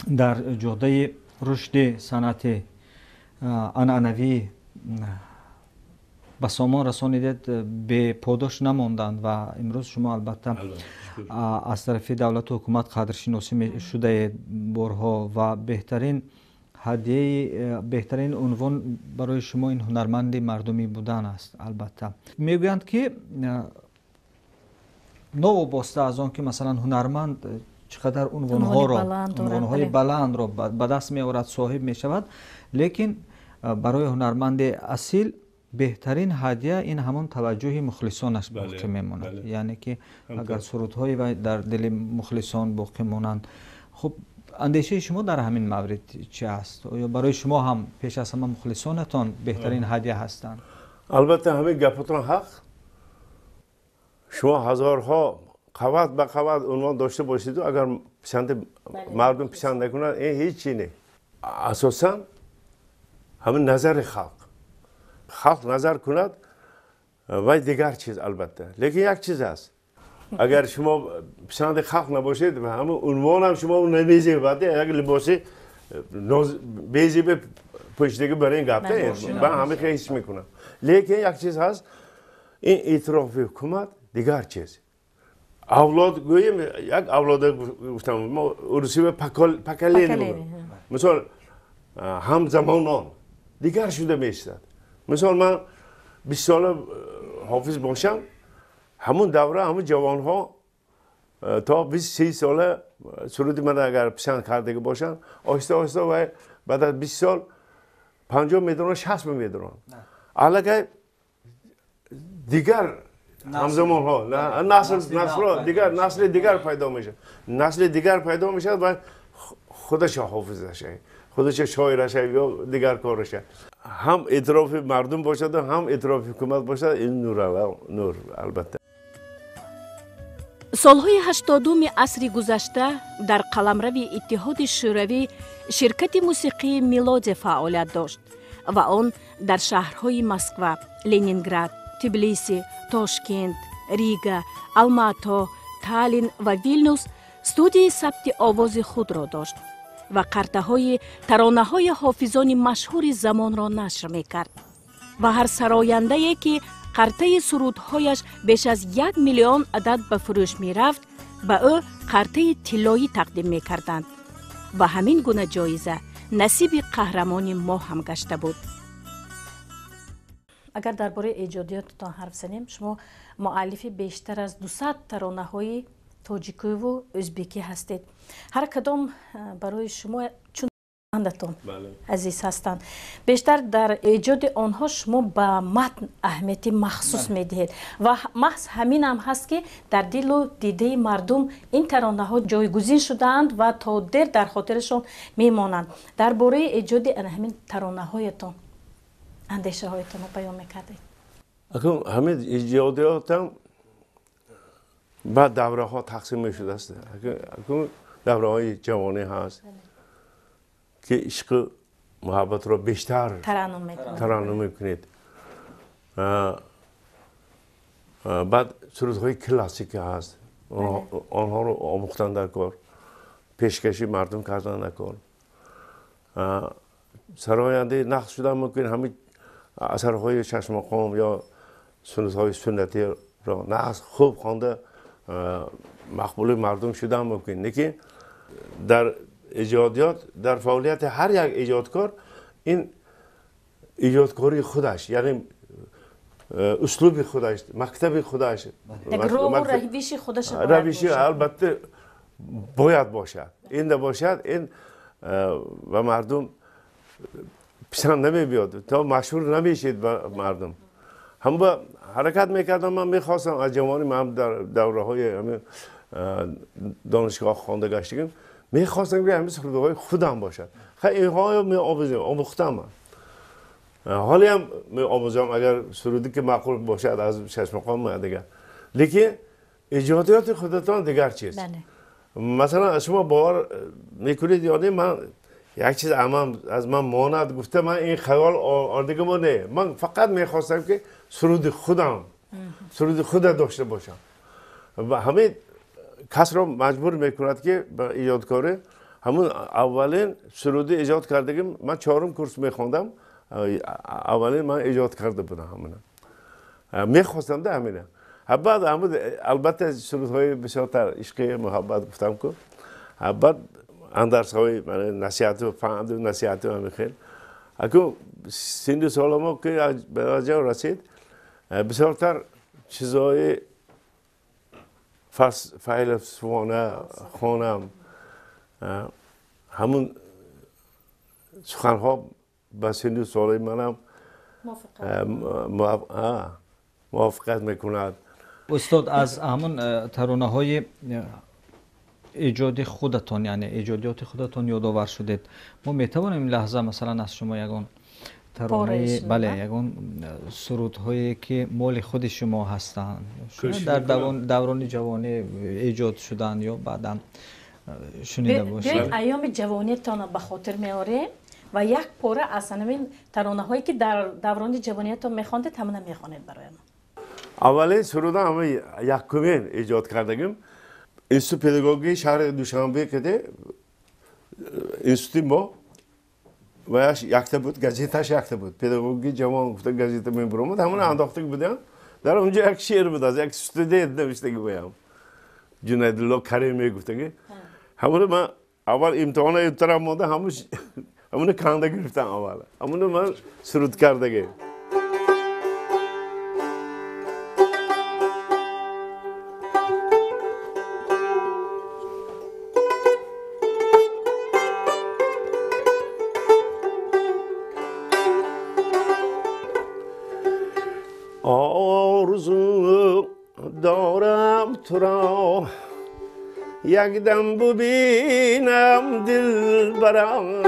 дар ҷодаи рушди санъати анъанавӣ ба сомон расонидед беподош намонданд ва имрӯз шумо албатта аз тарафи давлату ҳукумат қадршиносӣ шудаед борҳо ва беҳтарин ҳадияи беҳтарин унвон барои шумо ин ҳунарманди мардумӣ будан аст. Албатта мегӯянд ки новобаста аз он ки масалан ҳунарманд чӣ қадар унвонҳои баландро ба даст меорад, соҳиб мешавад, лекин барои ҳунарманди асил Беҳтарин ҳадя ин ҳамон таваҷҷӯҳи мухлисонаш боқӣ мемонад, яъне ки агар сурудҳои вай дар дили мухлисон боқӣ монанд. Хуб, андешаи шумо дар ҳамин маврид чи аст? Оё барои шумо ҳам пеш аз ҳама мухлисонатон беҳтарин ҳадя ҳастанд? Албатта, ҳамин гапатон ҳақ. Шумо ҳазорҳо қават ба қават унвон дошта бошеду, агар писанди мардум писанд накунад, ин ҳеҷ чи не. Асосан ҳамин назари халқ. Халқ назар кунад, вай дигар чиз албатта. Лекин як чиз аст. Агар шумо писанди халқ набошед, ҳамин унвонам шумо намезебад. Як либоси безебе пӯшидагӣ барои ин гапта, ман ҳамин хел ҳис мекунам. Лекин як чиз ҳаст, ин эътирофи ҳукумат дигар чиз. Авлод гӯем, як авлода гуфтам, мо урусӣ поколение. Мисол, ҳамзамонон дигар шуда меистад. Мисол, ман 20 сола ҳофиз бошам, ҳамун давра ҳамун ҷавонҳо то 20-30 сола суруди ман агар писанд кардагӣ бошанд, оҳиста оҳиста вай баъд аз 20 сол 50 медонанд, 60 медонанд. Аллакай дигар ҳамзамонҳо, насл дигар, насли дигар пайдо мешавад. Насли дигар пайдо мешавад ва худаша ҳофизаша, худаша шоираша ё дигар кораша. Ҳам эътирофи мардум бошад, ҳам эътирофи ҳукумат бошад, ин нур албатта. Солҳои 80-уми асри гузашта дар қаламрави Иттиҳоди Шӯравӣ ширкати мусиқии Мелодия фаъолият дошт ва он дар шаҳрҳои Москва, Ленинград, Тбилиси, Тошкент, Рига, Алмато, Таллин ва Вилнюс студияи сабти овози худро дошт ва қартаҳои таронаҳои ҳофизони машҳури замонро нашр мекард. Ва ҳар сарояндае ки қартаи сурудҳояш беш аз 1 миллион адад ба фурӯш мерафт, ба ӯ қартаи тиллоӣ тақдим мекарданд. Ва ҳамин гуна ҷоиза насиби қаҳрамони мо ҳам гашта буд. Агар дар бораи эҷодиётатон ҳарф занем, шумо муаллифи бештар аз 200 таронаҳои тоҷикиву ӯзбекӣ ҳастед. Ҳар кадом барои шумо чун андатон азиз ҳастанд. Бештар дар эҷоди онҳо шумо ба матн аҳамияти махсус медиҳед ва маҳз ҳаминам ҳаст, ки дар дилу дидаи мардум ин таронаҳо ҷойгузин шудаанд ва то дер дар хотирашон мемонанд. Дар бораи эҷоди ана ҳамин таронаҳоятон андешаҳоятонро баён мекардед? Ҳамин эҷодиётам ба давраҳо тақсим мешудааст. Давраҳои ҷавонӣ ҳаст, ки ишқу муҳаббатро бештар тараннум мекунед. Баъд сурудҳои классика ҳаст, онҳоро омӯхтан дар кор, пешкаши мардум кардан дар кор. Сарояндаи нақш шудан мумкин, ҳамин асарҳои шашмақом ё суннатҳои суннатиро нақш хуб хонда мақбули мардум шудан мумкин. Лекин дар эҷодиёт, дар фаъолияти ҳар як эҷодкор ин эҷодкории худаш, яъне услуби худаш, мактаби худаш, равиши худаш равиши албатта бояд бошад. Ин набошад, ин ба мардум писанд намебиёд, то машҳур намешед ба мардум. Ҳам ба ҳаракат мекардам, ман мехостам аз ҷавонӣ, ман дар давраҳои ҳамин донишгоҳ хонда гаштагим, мехостам ки ҳамин сурудҳои худам бошад. Хай инҳоро меомӯзем, омӯхтам ман. Ҳолиам меомӯзам, агар суруде ки маъқул бошад аз шашмақом дигар. Лекин эҷодиёти худатон дигар чиз. Масалан, шумо бовар мекунед ё не, ман як чиз аз ман монад гуфта, ман ин хаёл ордигамо не. Ман фақат мехостам ки суруди худам, суруди худа дошта бошам. Ва ҳамин касро маҷбур мекунад ки ба эҷодкорӣ. Ҳамун аввалин суруди эҷод кардагим, ман 4-ум курс мехондам, аввалин ман эҷод карда будам ҳамина. Мехостам да ҳамина. Баъд ҳамун албатта сурудҳои бисёртар ишқи муҳаббат гуфтам ку. Баъд андарсҳои насиҳату панду насиҳату ҳамин хел. Аку синну соламо ки ба ҷо расид, бисёртар чизҳои файласуфона хонам, ҳамун суханҳо ба синну солаи манам موافقت میکند. استاد از همون ترانه های ایجاد خودتان، یعنی ایجادیات خودتان یادآور شدید، ما میتوانیم لحظه مثلا از شما یگان ترانه، بله، یگان سرودهایی که مال خود شما هستند در دوران جوانی ایجاد شدن یا بعدا شنیده باشید؟ بیایید ایام جوانیتان به خاطر میاریم و یک پاره از همین ترانه هایی که در دوران جوانیتان میخواندید همون میخوانید برای ما. اولین سرود همه یکمین ایجاد کردیم اینستیتوت پداگوژی شهر دوشنبه که اینستیتوت ما و یکتا بود، گازیتاش یکتا بود، پداگوژی جوان گفته گازیتا میبرم، همون انداخته بودم. در اونجا یک شعر بود از یک استودیت نوشته بودم، جنیدالله کریمی گفته که همون من اول امتحان اترام مونده، همون کانده گرفتم اول، همون من سرود کرده. آرزو دارم تو را یک دم ببینم دلبرم،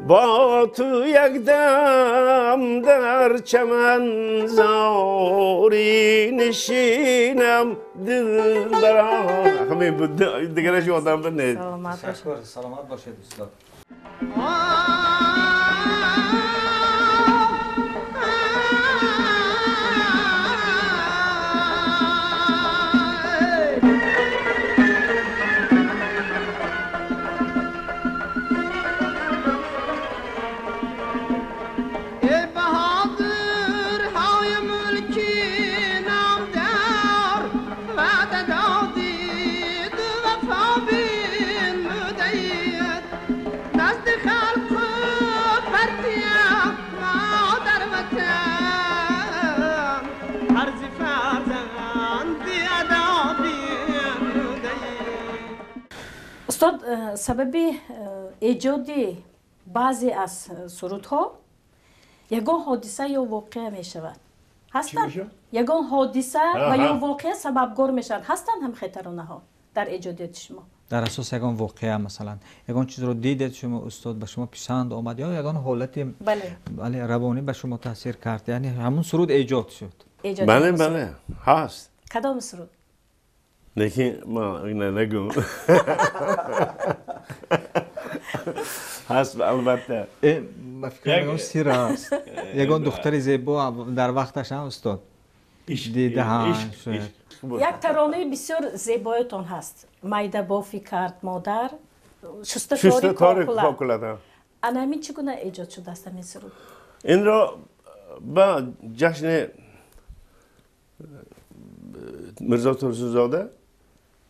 با تو یک دم در چمن زاری نشینم دلبرم. همین بود دیگرش یادم نیست. سلامت باشید استاد. استاد، سبب ایجاد بعضی از سرودها یگان حادثه یا واقعه می شود. هستند یگان حادثه و یا واقعه سببگار می شود. هستند هم خطرانه ها در ایجادیات شما؟ در اساس یگان واقعه، مثلا یگان چیز رو دیدید شما استاد، به شما پسند آمد یا یگان حالت بله روانی به شما تاثیر کرد، یعنی همون سرود ایجاد شد؟ بله بله هست. کدام سرود؟ لیکن ما نگم. هست البته. فکر می‌کنم سیر است. یگان دختر زیبا در وقتش هم استاد دیده ها. یک ترانه بسیار زیبایتان هست، مایده بافی کرد مادر شسته تاری کاکولا. انا همین چگونه ایجاد شده است این سرود؟ این را با جشن میرزا ترسوزاده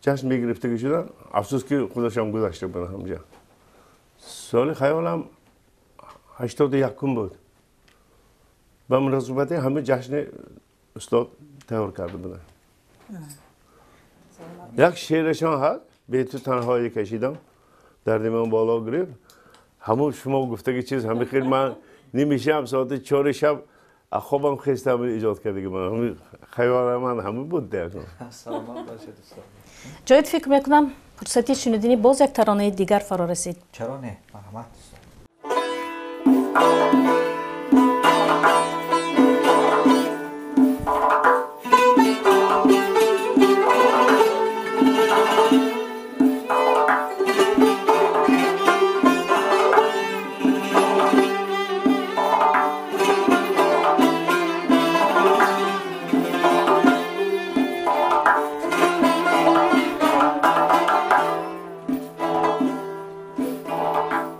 جشن میگرفته شدن، افسوس که خودشم گذاشته بودن همجا. سال خیالم 81 بود. به مناسبت همه جشن استاد تهیه کرده بودن. یک شعرشان هست، به تو تنهایی کشیدم، درد من بالا گرفت. همون شما گفته که چیز همه خیلی من نیمه شب ساعت 4 شب خوابم خستم ایجاد کرده که من همه خیال من همه بود در. سلامت باشید استاد. جاید فکر میکنم فرصتی شنیدنی باز یک ترانه دیگر فرا رسید. چرا نه؟ مرحمت استاد.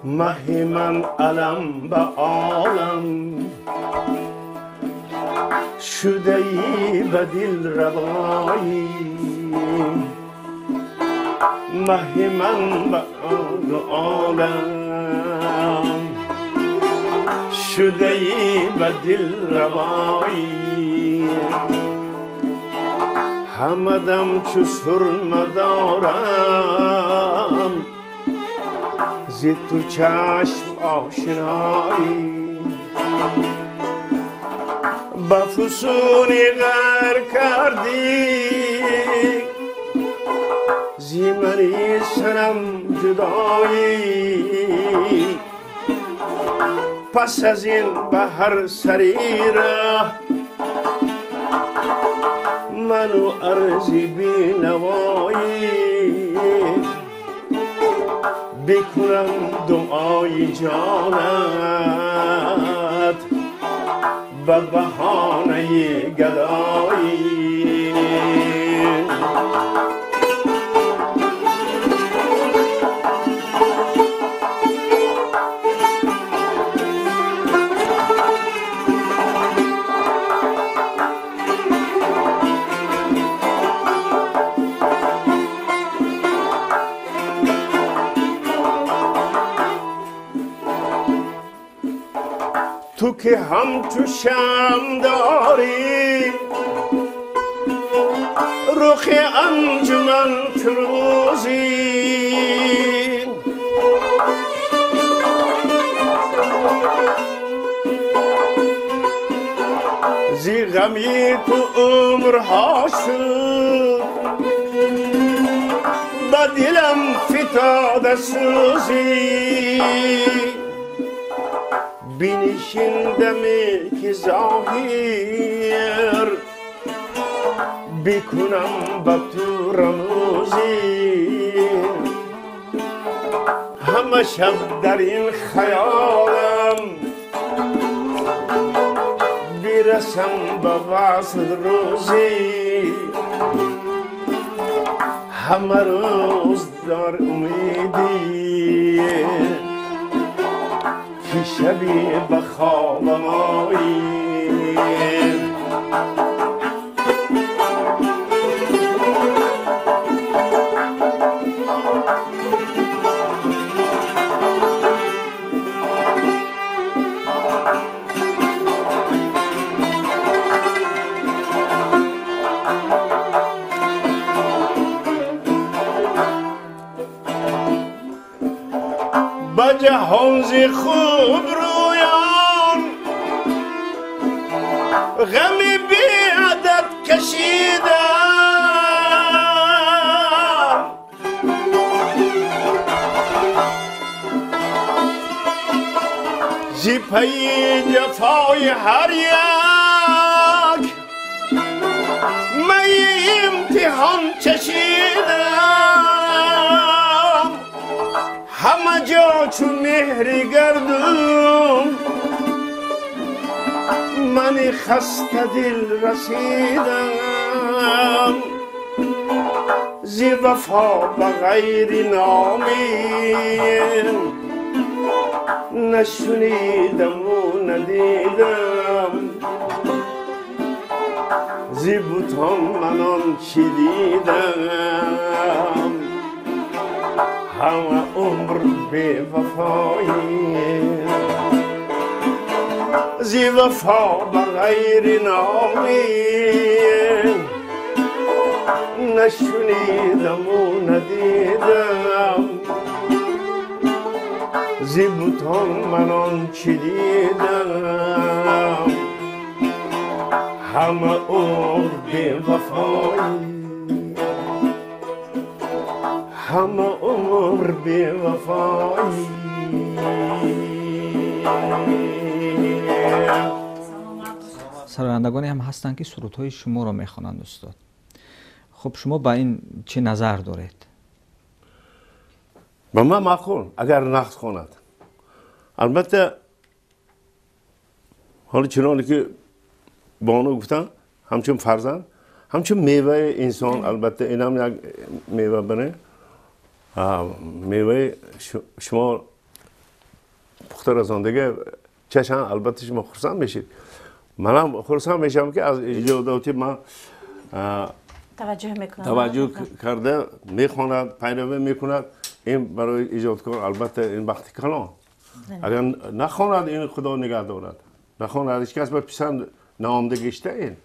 مه من علم به عالم شده ای به دل روایی، مه من به عالم شده ای به دل روایی، همه دم چو سرمه دارم зи ту чашм ошиноӣ ба фусуни ғар кардӣ зи мани санам ҷудоӣ пас аз ин ба ҳар сари раҳ ману арзи бенавоӣ бикунам дуои ҷонат ба баҳонаи гадоӣ. تو که همچو شمع داری رخ انجمن فروزی زی غمی تو عمرها شد به دلم فتاده سوزی بنشیندمی که ظاهر بکنم به تو رموزی همه شب در این خیالم برسم به وصل روزی همه روز در امیدی که شبی به خوابم آیی. به جهان ز خوب رویان غم بی عدد کشیدم ز پی جفای هر یک می امتحان چشیدم همه جا چون مهری گردم من خسته دل رسیدم ز وفا به غیر نامی نشنیدم و ندیدم ز بتان من آنچه دیدم همه عمر بی وفایی ز وفا به غیر نامی نشنیدم و ندیدم ز بتان من آنچه دیدم همه عمر بی وفایی همه عمر بی وفایی. سرایندگانی هم هستند که سرودهای شما را میخوانند استاد. خب شما با این چه نظر دارید؟ به من معقول اگر نقد خواند. البته حالا چنانی که بانو گفتن همچون فرزند همچون میوه انسان، البته اینم یک میوه بنه میوه شما پخته رساندگی چشم، البته شما خرسند میشید. منم خرسند میشم که از ایجاداتی من توجه میکنم، توجه کرده میخواند، پیروی میکند. این برای ایجادکار البته این وقتی کلان اگر نخواند این خدا نگه دارد، نخواند هیچ کس به پسند نامده گشته این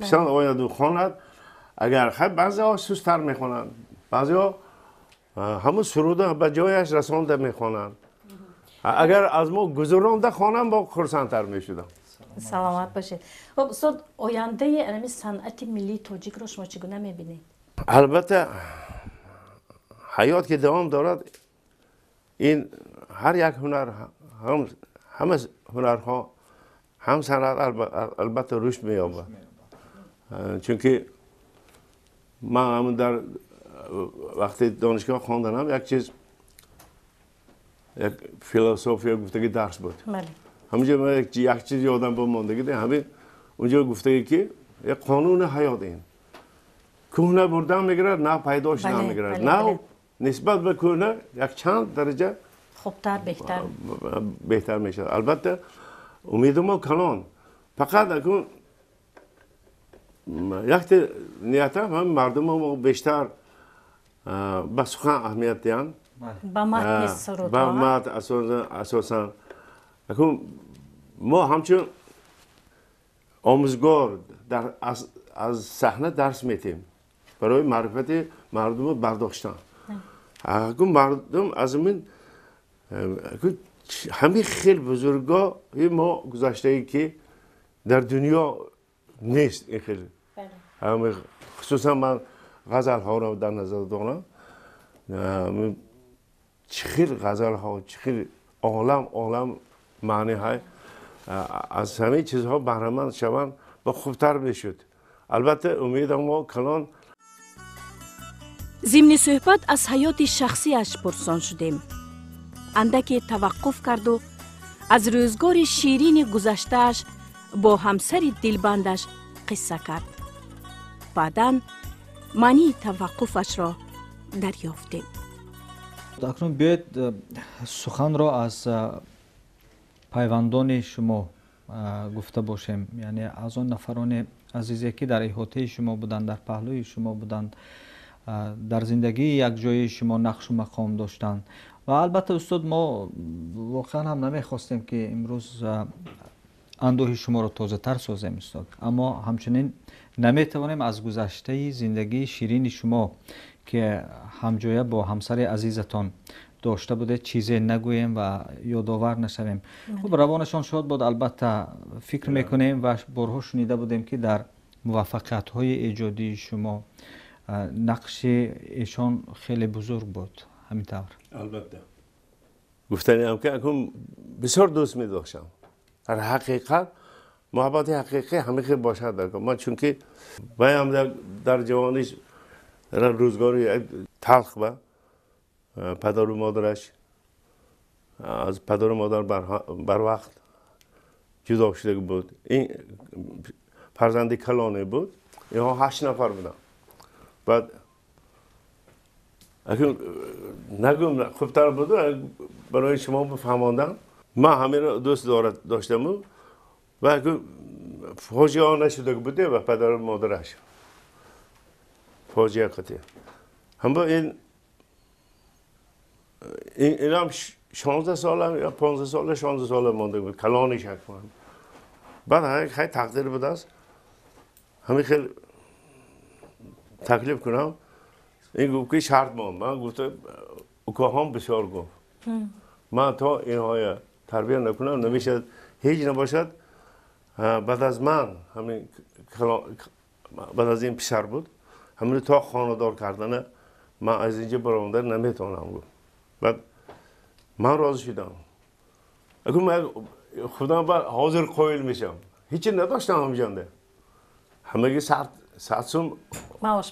پسند آید و خواند. اگر خب بعضی ها سستر میخوانند، بعضی ها Ҳамон суруда ба ҷояш расонда мехонанд. Агар аз мо гузаронда хонам, бо хурсандтар мешудам. Саломат бошед. Хуб, устод, ояндаи ҳамин санъати миллии тоҷикро шумо чӣ гуна мебинед? Албатта, ҳаёт ки давом дорад, ин ҳар як ҳунар, ҳама ҳунарҳо, ҳам санъат албатта рушд меёбад. Чунки ман ҳамун дар вақти донишгоҳ хонданам як чиз, як философия гуфтаги дарс буд. Ҳамунҷо ман як чиз ёдам бимондагӣ, ҳамин унҷо гуфтаги ки як қонуни ҳаёт ин кӯҳна бурдан мегирад, нав пайдо шудан мегирад, нав нисбат ба кӯҳна як чанд дараҷа хубтар, беҳтар беҳтар мешавад. Албатта, умеди мо калон. Фақат акун якте ниятам ҳам мардумо мо бештар ба сухан аҳамият диҳанд, ба матни сурудҳо, ба матн асосан. Акун мо ҳамчун омӯзгор аз саҳна дарс метем барои маърифати мардумро бардоштан. Акун мардум аз ин ҳамин хел бузургои мо гузаштае ки дар дунё нест ин хел, хусусан ман ғазалҳоро дар назар дорам. Чӣ хел ғазалҳо, чӣ хел олам олам маъни ҳай, аз ҳамин чизҳо баҳраманд шаванд ва хубтар мешуд. Албатта, умедам мо калон. Зимни суҳбат аз ҳаёти шахсиаш пурсон шудем. Андаке таваққуф карду аз рӯзгори ширини гузаштааш бо ҳамсари дилбандаш қисса кард. Баъдан маънии таваққуфашро дарёфтем. Акнун биёед суханро аз пайвандони шумо гуфта бошем, яъне аз он нафарони азизе ки дар иҳотаи шумо буданд, дар паҳлӯи шумо буданд, дар зиндагии якҷоии шумо нақшу мақом доштанд. Ва албатта, устод, мо воқеан ҳам намехостем ки имрӯз андӯҳи шуморо тозатар созем, устод, аммо ҳамчунин наметавонем аз гузаштаи зиндагии ширини шумо ки ҳамҷоя бо ҳамсари азизатон дошта будед чизе нагӯем ва ёдовар нашавем. Хуб, равонашон шод буд. Албатта, фикр мекунем ва борҳо шунида будем ки дар муваффақиятҳои эҷодии шумо нақши эшон хеле бузург буд. Ҳамин тавр? Албатта, гуфтаниам ки акун бисёр дӯст медоштам. Дар ҳақиқат муҳаббати ҳақиқӣ ҳамин хел бошад дар ман, чунки вайам дар ҷавониш рӯзгори талх ба падару модараш, аз падару модар барвақт ҷудо шуда буд. Ин фарзанди калоне буд, инҳо ҳашт нафар буданд. Баъд акун нагӯм хубтар буд барои шумо бифаҳмондан. Ман ҳаминро дӯст доштаму ва акун фоҷиа нашуда буд ба падару модараш, фоҷиа қатъи ҳамба ин инам 16 сола ё 15 сола, 16 сола монда буд калониш акун. Баъд хай тақдир будааст, ҳамин хел таклиф кунам. Ин гуфт ки шарт монд. Ман гуфта укоҳом бисёр гуфт, ман то инҳоя тарбия накунам намешавад, ҳеҷ набошад баъд аз ман ҳамин, баъд аз ин писар буд, ҳамин то хонадор кардана ман аз инҷа баромада наметавонам, гуфт. Баъд ман розӣ шудам. Акун ман худам ба ҳозир қоил мешавам, ҳечи надоштам ҳамҷонда, ҳамаги 100 сум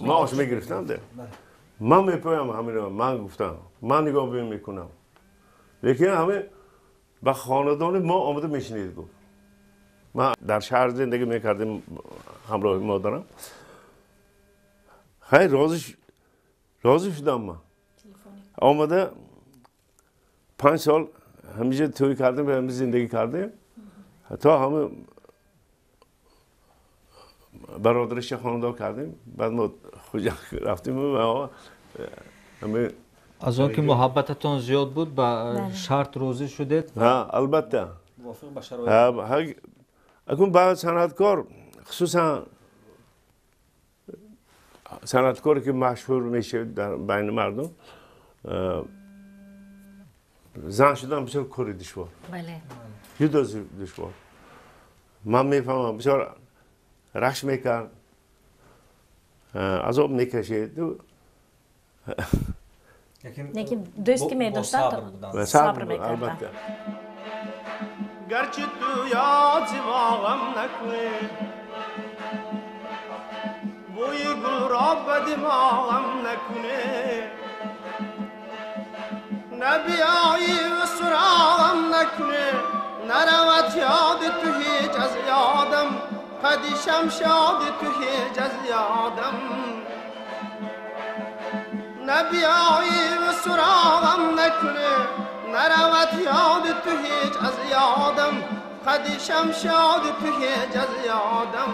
маош мегирифтам. Ман мепоям ҳамино, ман гуфтам ман нигоҳ мекунам, лекин ҳаме ба хонадони мо омада мешинед, гуфт. Ман дар шаҳр зиндагӣ мекардем ҳамроҳи модарам. Хай розӣ шудам. Ман омада 5 сол ҳамиҷа тӯй кардем, ҳами зиндагӣ кардем то ҳама бародараша хонадор кардем. Баъд мо Хуҷанд рафтем ва ҳами аз он ки муҳаббататон зиёд буд, ба шарт розӣ шудед? Албатта, мувофиқ ба шароит. Акун баъд санъаткор, хусусан санъаткоре ки машҳур мешавад дар байни мардум, Зан шудан бисёр кори душвор. Бале. Ҷудо душвор. Ман мефаҳмам, бисёр рашк мекард, азоб мекашид. Лекин дӯст ки медоштанд, сабр мекарданд. Албатта. Гарчи ту ёд зимоғам накунӣ, бӯи гулро ба димоғам накунӣ, набиёӣ ва суроғам накунӣ, наравад ёди ту ҳеҷ аз ёдам, қади шамшоди ту ҳеҷ аз ёдам, набиёӣ ва суроғам накунӣ, наравад ёди ту ҳеҷ аз ёдам, қади шамшоди ту ҳеҷ аз ёдам.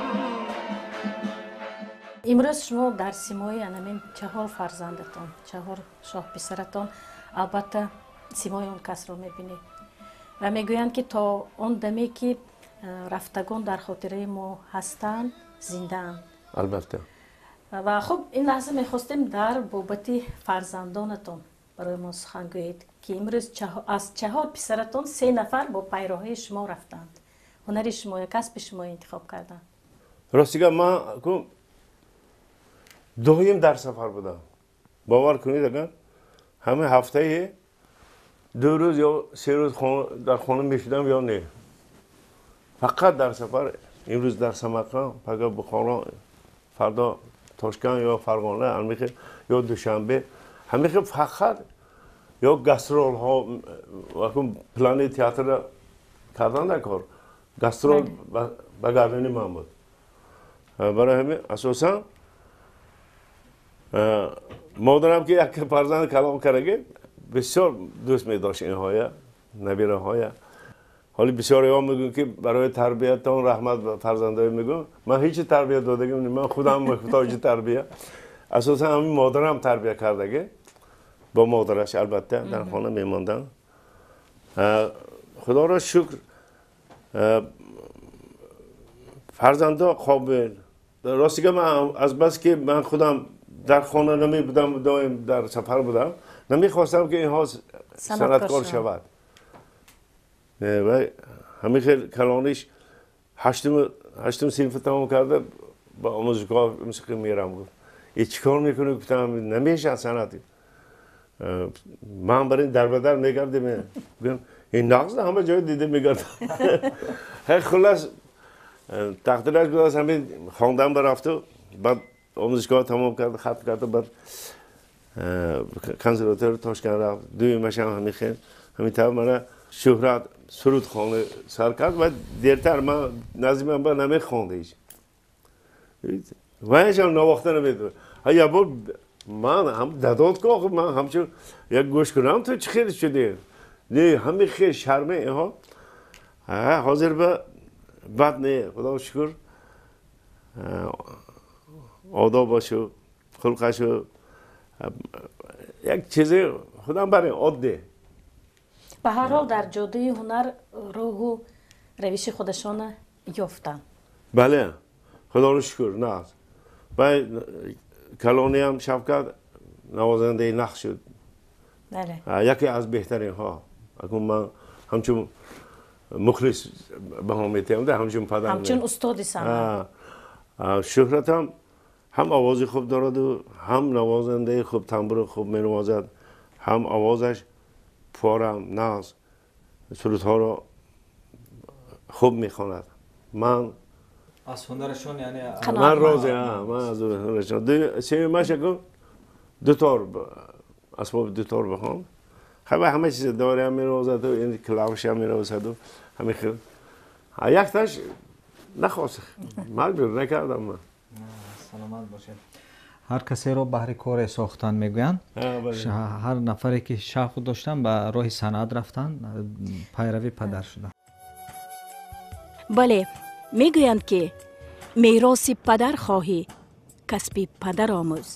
Имрӯз шумо дар симои анамин чаҳор фарзандатон, чаҳор шоҳписаратон, албатта симои он касро мебинед ва мегӯянд, ки то он даме ки рафтагон дар хотираи мо ҳастанд, зиндаанд. Албатта. Ва хуб, ин лаҳза мехостем дар бобати фарзандонатон барои мо сухан гӯед, ки имрӯз аз чаҳор писаратон се нафар бо пайроҳии шумо рафтанд, ҳунари шумо ё касби шумо интихоб карданд. Ростига, ман доим дар сафар будам. Бовар кунед, агар ҳамаи ҳафтаи 2 рӯз ё 3 рӯз дар хона мешудам ё не, фақат дар сафар. Имрӯз дар Самарқанд, пага Бухоро, фардо Тошканд ё Фарғона, ҳамихел ё Душанбе, ҳамихел фақат ё гастролҳо. Плани театрро кардан дар кор, гастрол ба гардани ман буд. Барои ҳамин асосан модарам, ки як фарзанд калом кардаги, бисёр дӯст медошт инҳоя, набираҳоя. Ҳоли бисёриҳо мегӯянд, ки барои тарбиятон раҳмат ба фарзандое. Мегӯям, ман ҳеҷ тарбия додагим, ман худам муҳтоҷи тарбия. Асосан ҳамин модарам тарбия кардаги, бо модараш албатта дар хона мемонданд. Худоро шукр, фарзандо қобил. Ростига, ман азбаски ман худам дар хона намебудам, доим дар сафар будам, намехостам, ки инҳо санъаткор шавад. Ва ҳамин хел калониш ҳаштум синф тамом карда, ба омӯзгоҳ мусиқӣ мерам, гуфт. И чӣ кор мекунӣ? Гуфтам, намешавад санъат. Ман бар ин дарбадар мегардем. Гуфтам, ин нағз ҳама ҷой дида мегардам. Хеле хуллас, тақдираш будааст, ҳамин хондан барафту, баъд омӯзишгоҳ тамом кард, хатм кард, баъд консерваторияи Тошканд рафт. Дуюмашам ҳамин хел, ҳамин тавр мана Шӯҳрат сурудхона сар кард ва дертар ман назди ман ба намехонд ҳеҷ. Ваяшам навохта намедонад. Як бор ман ҳам дадод ку, охир ман ҳамчун як гӯш кунам, ту чӣ хел шудӣ? Не, ҳамин хел шарме инҳо. Ҳозир ба бад не, худо шукр, одобашу, хулқашу як чизе худам барем оддӣ. Ба ҳар ҳол, дар ҷодаи ҳунар роҳу равиши худашона ёфтанд. Бале, худоро шукр, нағз. Ва калониам Шавкат навозандаи нағз шуд, яке аз беҳтаринҳо. Акун ман ҳамчун мухлис баҳо метиҳам, ҳамчун падар, ҳамчун устоди санъат. Шӯҳратам ҳам овози хуб дораду, ҳам навозандаи хуб, тамбури хуб менавозад, ҳам овозаш порам нағз, сурудҳоро хуб мехонад. Ман аз ҳунарашон яъне ман розӣ, ман аз ҳунарашон. Сеюмаш акун дутор, асбоби дутор бихон, ҳама ҳама чиз дорам менавозаду, ин клавишам менавозаду, ҳамин хел. Якташ нахост, маҷбур накардам ман. Саломат бошед. Ҳар касеро баҳри коре сохтан мегӯянд. Ҳар нафаре ки шавқ доштанд, ба роҳи санъат рафтанд, пайрави падар шуданд. Бале, мегӯянд, ки мероси падар хоҳӣ, касби падар омӯз.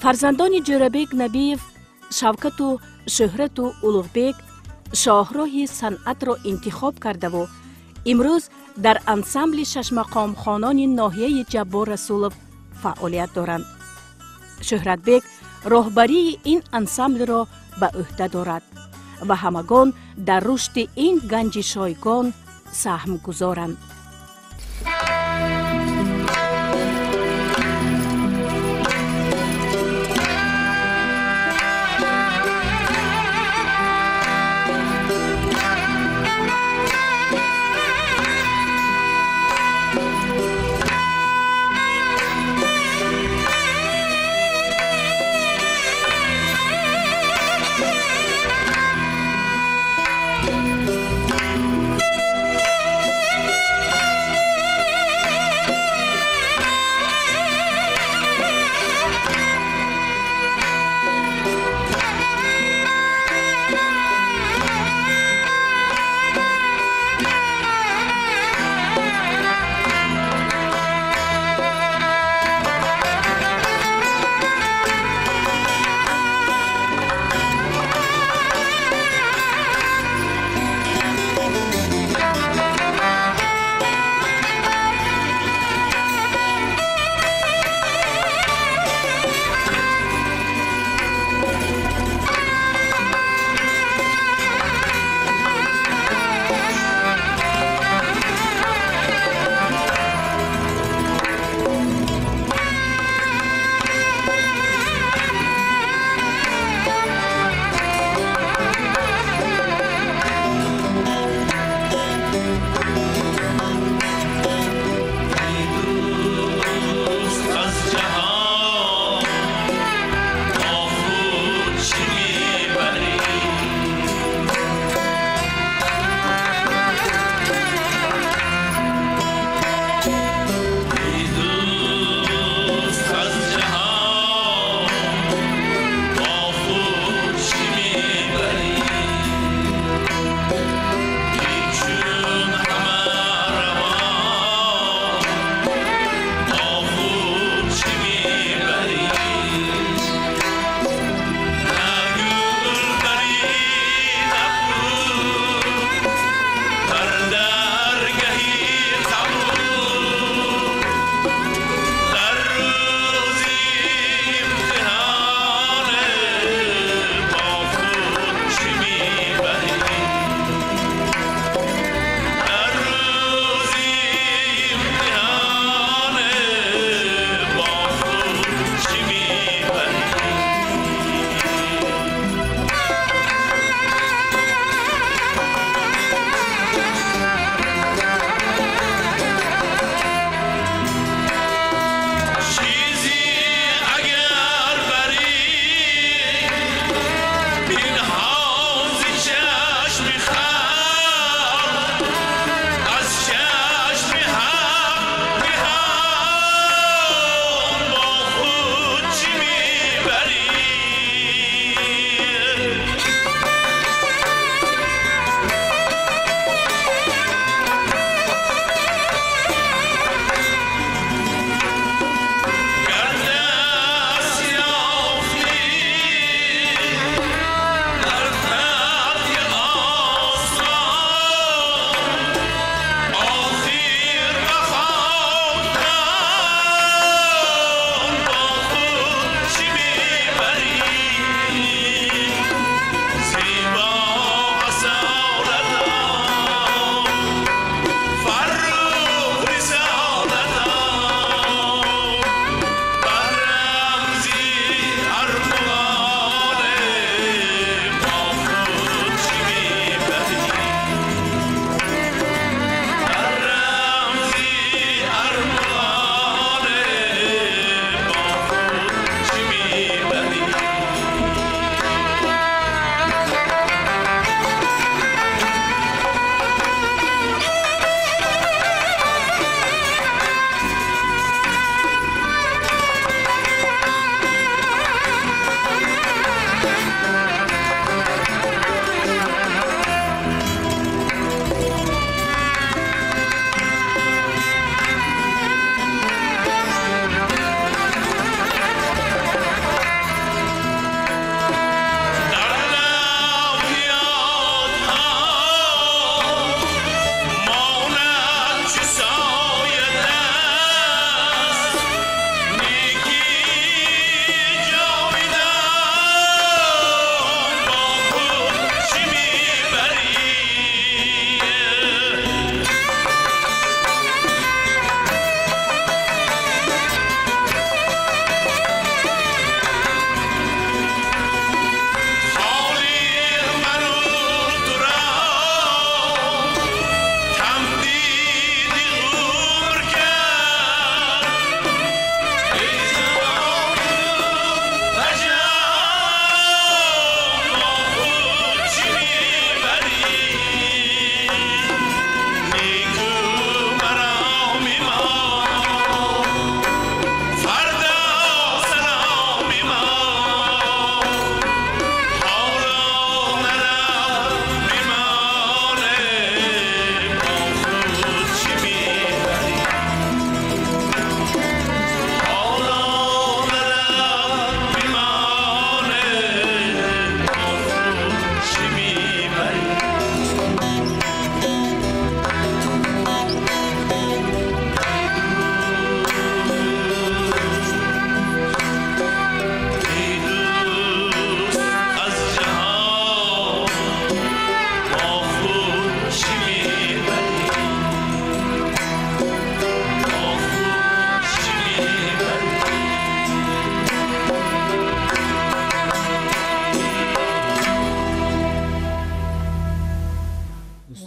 Фарзандони Ҷӯрабек Набиев, Шавкату Шӯҳрату Улуғбек, шоҳроҳи санъатро интихоб кардаву имрӯз дар ансамбли шашмақомхонони ноҳияи Ҷаббор Расулов фаъолият доранд. Шӯҳратбек Роҳбарии ин ансамблро ба ӯҳда дорад ва ҳамагон дар рушди ин ганҷи шойгон саҳм гузоранд.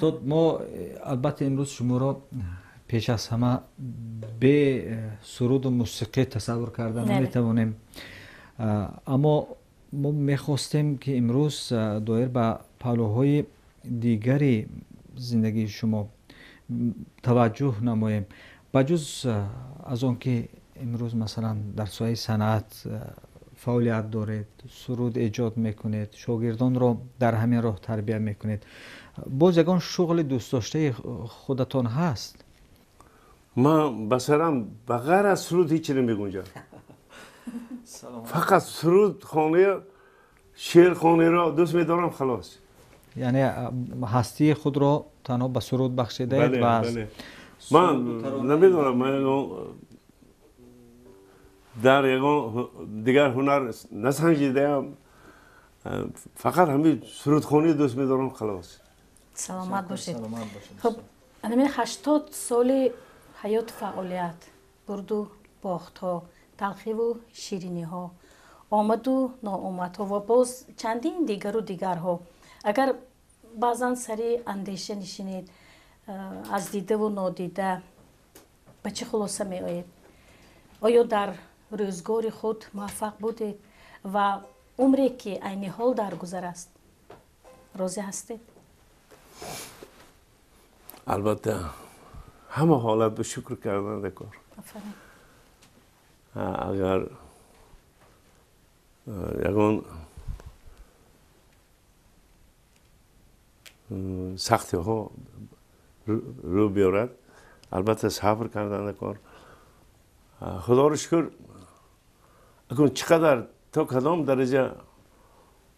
Устод, мо албатта имрӯз шуморо пеш аз ҳама бе суруду мусиқӣ тасаввур карда наметавонем, аммо мо мехостем, ки имрӯз доир ба паҳлӯҳои дигари зиндагии шумо таваҷҷӯҳ намоем. Ба ҷуз аз он ки имрӯз, масалан, дар соҳаи санъат фаъолият доред, суруд эҷод мекунед, шогирдонро дар ҳамин роҳ тарбия мекунед, боз ягон шуғли дӯстдоштаи худатон ҳаст? Ман ба сарам ба ғайр аз суруд ҳеҷ намегунҷам. Фақат суруд хонӣ, шеър хониро дӯст медорам, халос. Яъне ҳастии худро танҳо ба суруд бахшидаед? Ва ман намедонам, ман дар ягон дигар ҳунар насанҷидаам, фақат ҳамин сурудхонӣ дӯст медорам, халос. Саломат бошед. Хуб, ҳамин 80 соли ҳаёту фаъолият, бурду бохтҳо, талхиву шириниҳо, омаду ноомадҳо ва боз чандин дигару дигарҳо, агар баъзан сари андеша нишинед, аз дидаву нодида ба чӣ хулоса меоед? Оё дар рӯзгори худ муваффақ будед ва умре, ки айни ҳол дар гузар аст, розӣ ҳастед? Албатта, ҳама ҳолат ба шукр кардан дакор. Агар ягон сахтиҳо рӯ биёрад, албатта сабр кардан дакор. Худоро шукр, акун чӣ қадар то кадом дараҷа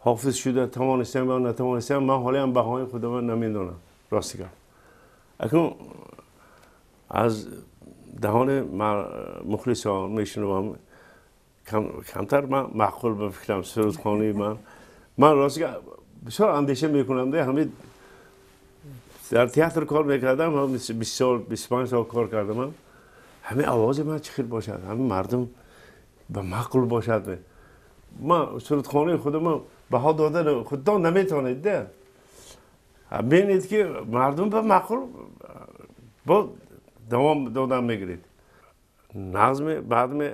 ҳофиз шуда тавонистам ё натавонистам, ман ҳолиам баҳои худама намедонам, рости гап. Акун аз даҳони мухлисон мешунавам, камтар ман маъқул ба фикрам сурудхонии ман. Ман рости гап бисёр андеша мекунам. Ҳамин дар театр кор мекардам, 20 сол, 25 сол кор кардам, ҳамин овози ман чӣ хел бошад, ҳамин мардум ба маъқул бошад. Ман сурудхонаи худама баҳо додан худтон наметавонед, да бинед, ки мардум ба маъқул бо давом додан мегиред. Нағзме баъдме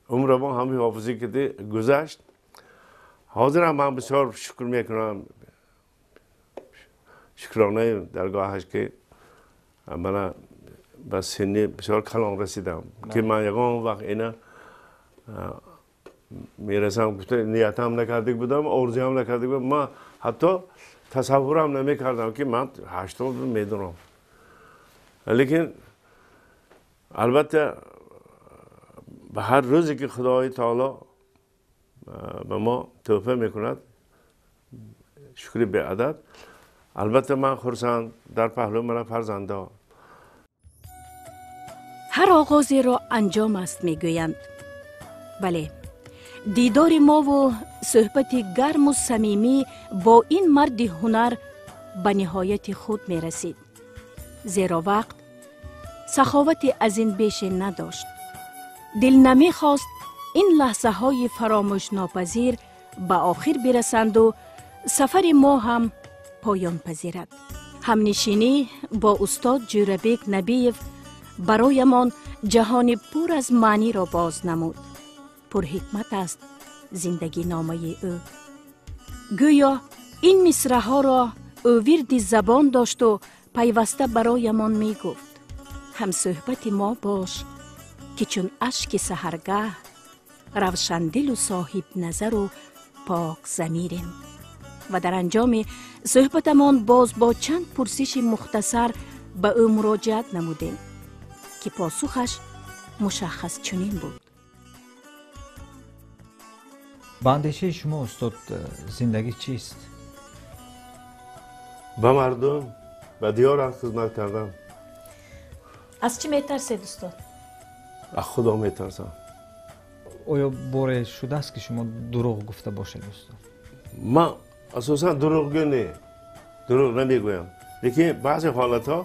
умрамон ҳамин ҳофизӣ ки гузашт. Ҳозирам ман бисёр шукр мекунам, шукронаи даргоҳаш, ки мана ба синни бисёр калон расидам, ки ман ягон вақт ина мерасам гуфта ниятам накардик будам, орзуям накардик будам. Ман ҳатто тасаввурам намекардам, ки ман 80 медонам. Лекин албатта ба ҳар рӯзе, ки Худои таоло ба мо тӯҳфа мекунад, шукри беадад. Албатта ман хурсанд, дар паҳлӯ мана фарзандо. Ҳар оғозеро анҷом аст, мегӯянд. Бале, дидори мову суҳбати гарму самимӣ бо ин марди ҳунар ба ниҳояти худ мерасид, зеро вақт саховати аз ин беше надошт. Дил намехост ин лаҳзаҳои фаромӯшнопазир ба охир бирасанду сафари мо ҳам поён пазирад. Ҳамнишинӣ бо устод Ҷӯрабек Набиев бароямон ҷаҳони пур аз маъниро боз намуд. Пурҳикмат аст зиндагиномаи ӯ. Гӯё ин мисраҳоро ӯ вирди забон дошту пайваста бароямон мегуфт: ҳамсӯҳбати мо бош, ки чун ашки саҳаргаҳ равшандилу соҳибназару покзамирем. Ва дар анҷоми суҳбатамон боз бо чанд пурсиши мухтасар ба ӯ муроҷиат намудем, ки посухаш мушаххас чунин буд: Ба андешаи шумо, устод, зиндагӣ чист? Ба мардум, ба диёрам хизмат кардан. Аз чӣ метарсед, устод? Аз Худо метарсам. Оё боре шудааст, ки шумо дурӯғ гуфта бошед, устод? Ман асосан дурӯғгӯ не, дурӯғ намегӯям, лекин баъзе ҳолатҳо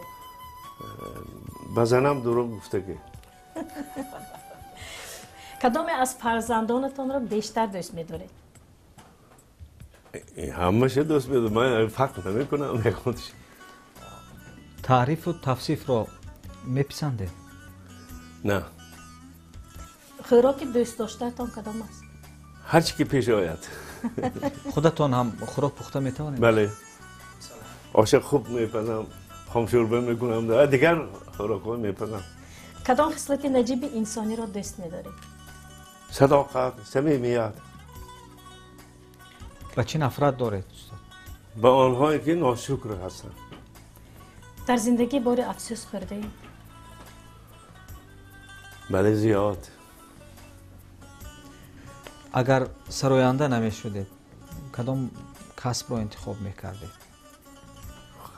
ба занам дурӯғ гуфтагӣ. Кадоме аз фарзандонатонро бештар дӯст медоред? Ҳамаша дӯст медорам, ман фарқ намекунам ягонташ. Таърифу тавсифро меписандед? На. Хӯроки дӯстдоштаатон кадом аст? Ҳар чӣ ки пеш ояд. Худатон ҳам хӯрок пухта метавонед? Бале. Оша хуб мепазам, хомшӯрба мекунам, дигар хӯрокҳо мепазам. Кадом хислати наҷиби инсониро дӯст медоред? Садоқат, самимият. Ба чӣ нафрат доред, устод? Ба онҳое ки ношукр ҳастанд. Дар зиндагӣ бори афсӯс хӯрдаед? Бале, зиёд. Агар сароянда намешудед, кадом касбро интихоб мекардед?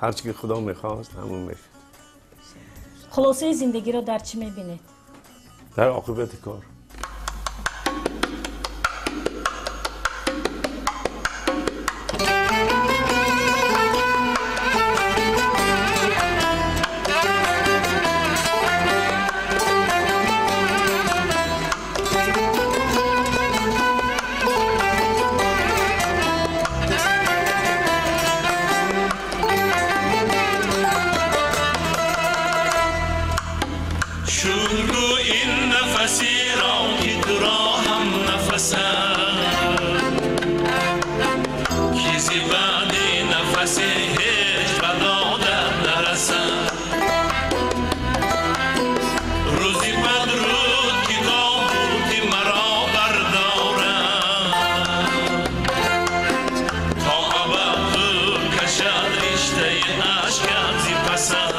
Ҳар чӣ ки Худо мехост, ҳамон мешуд. Хулосаи зиндагиро дар чӣ мебинед? Дар оқибати кор. Зи паса.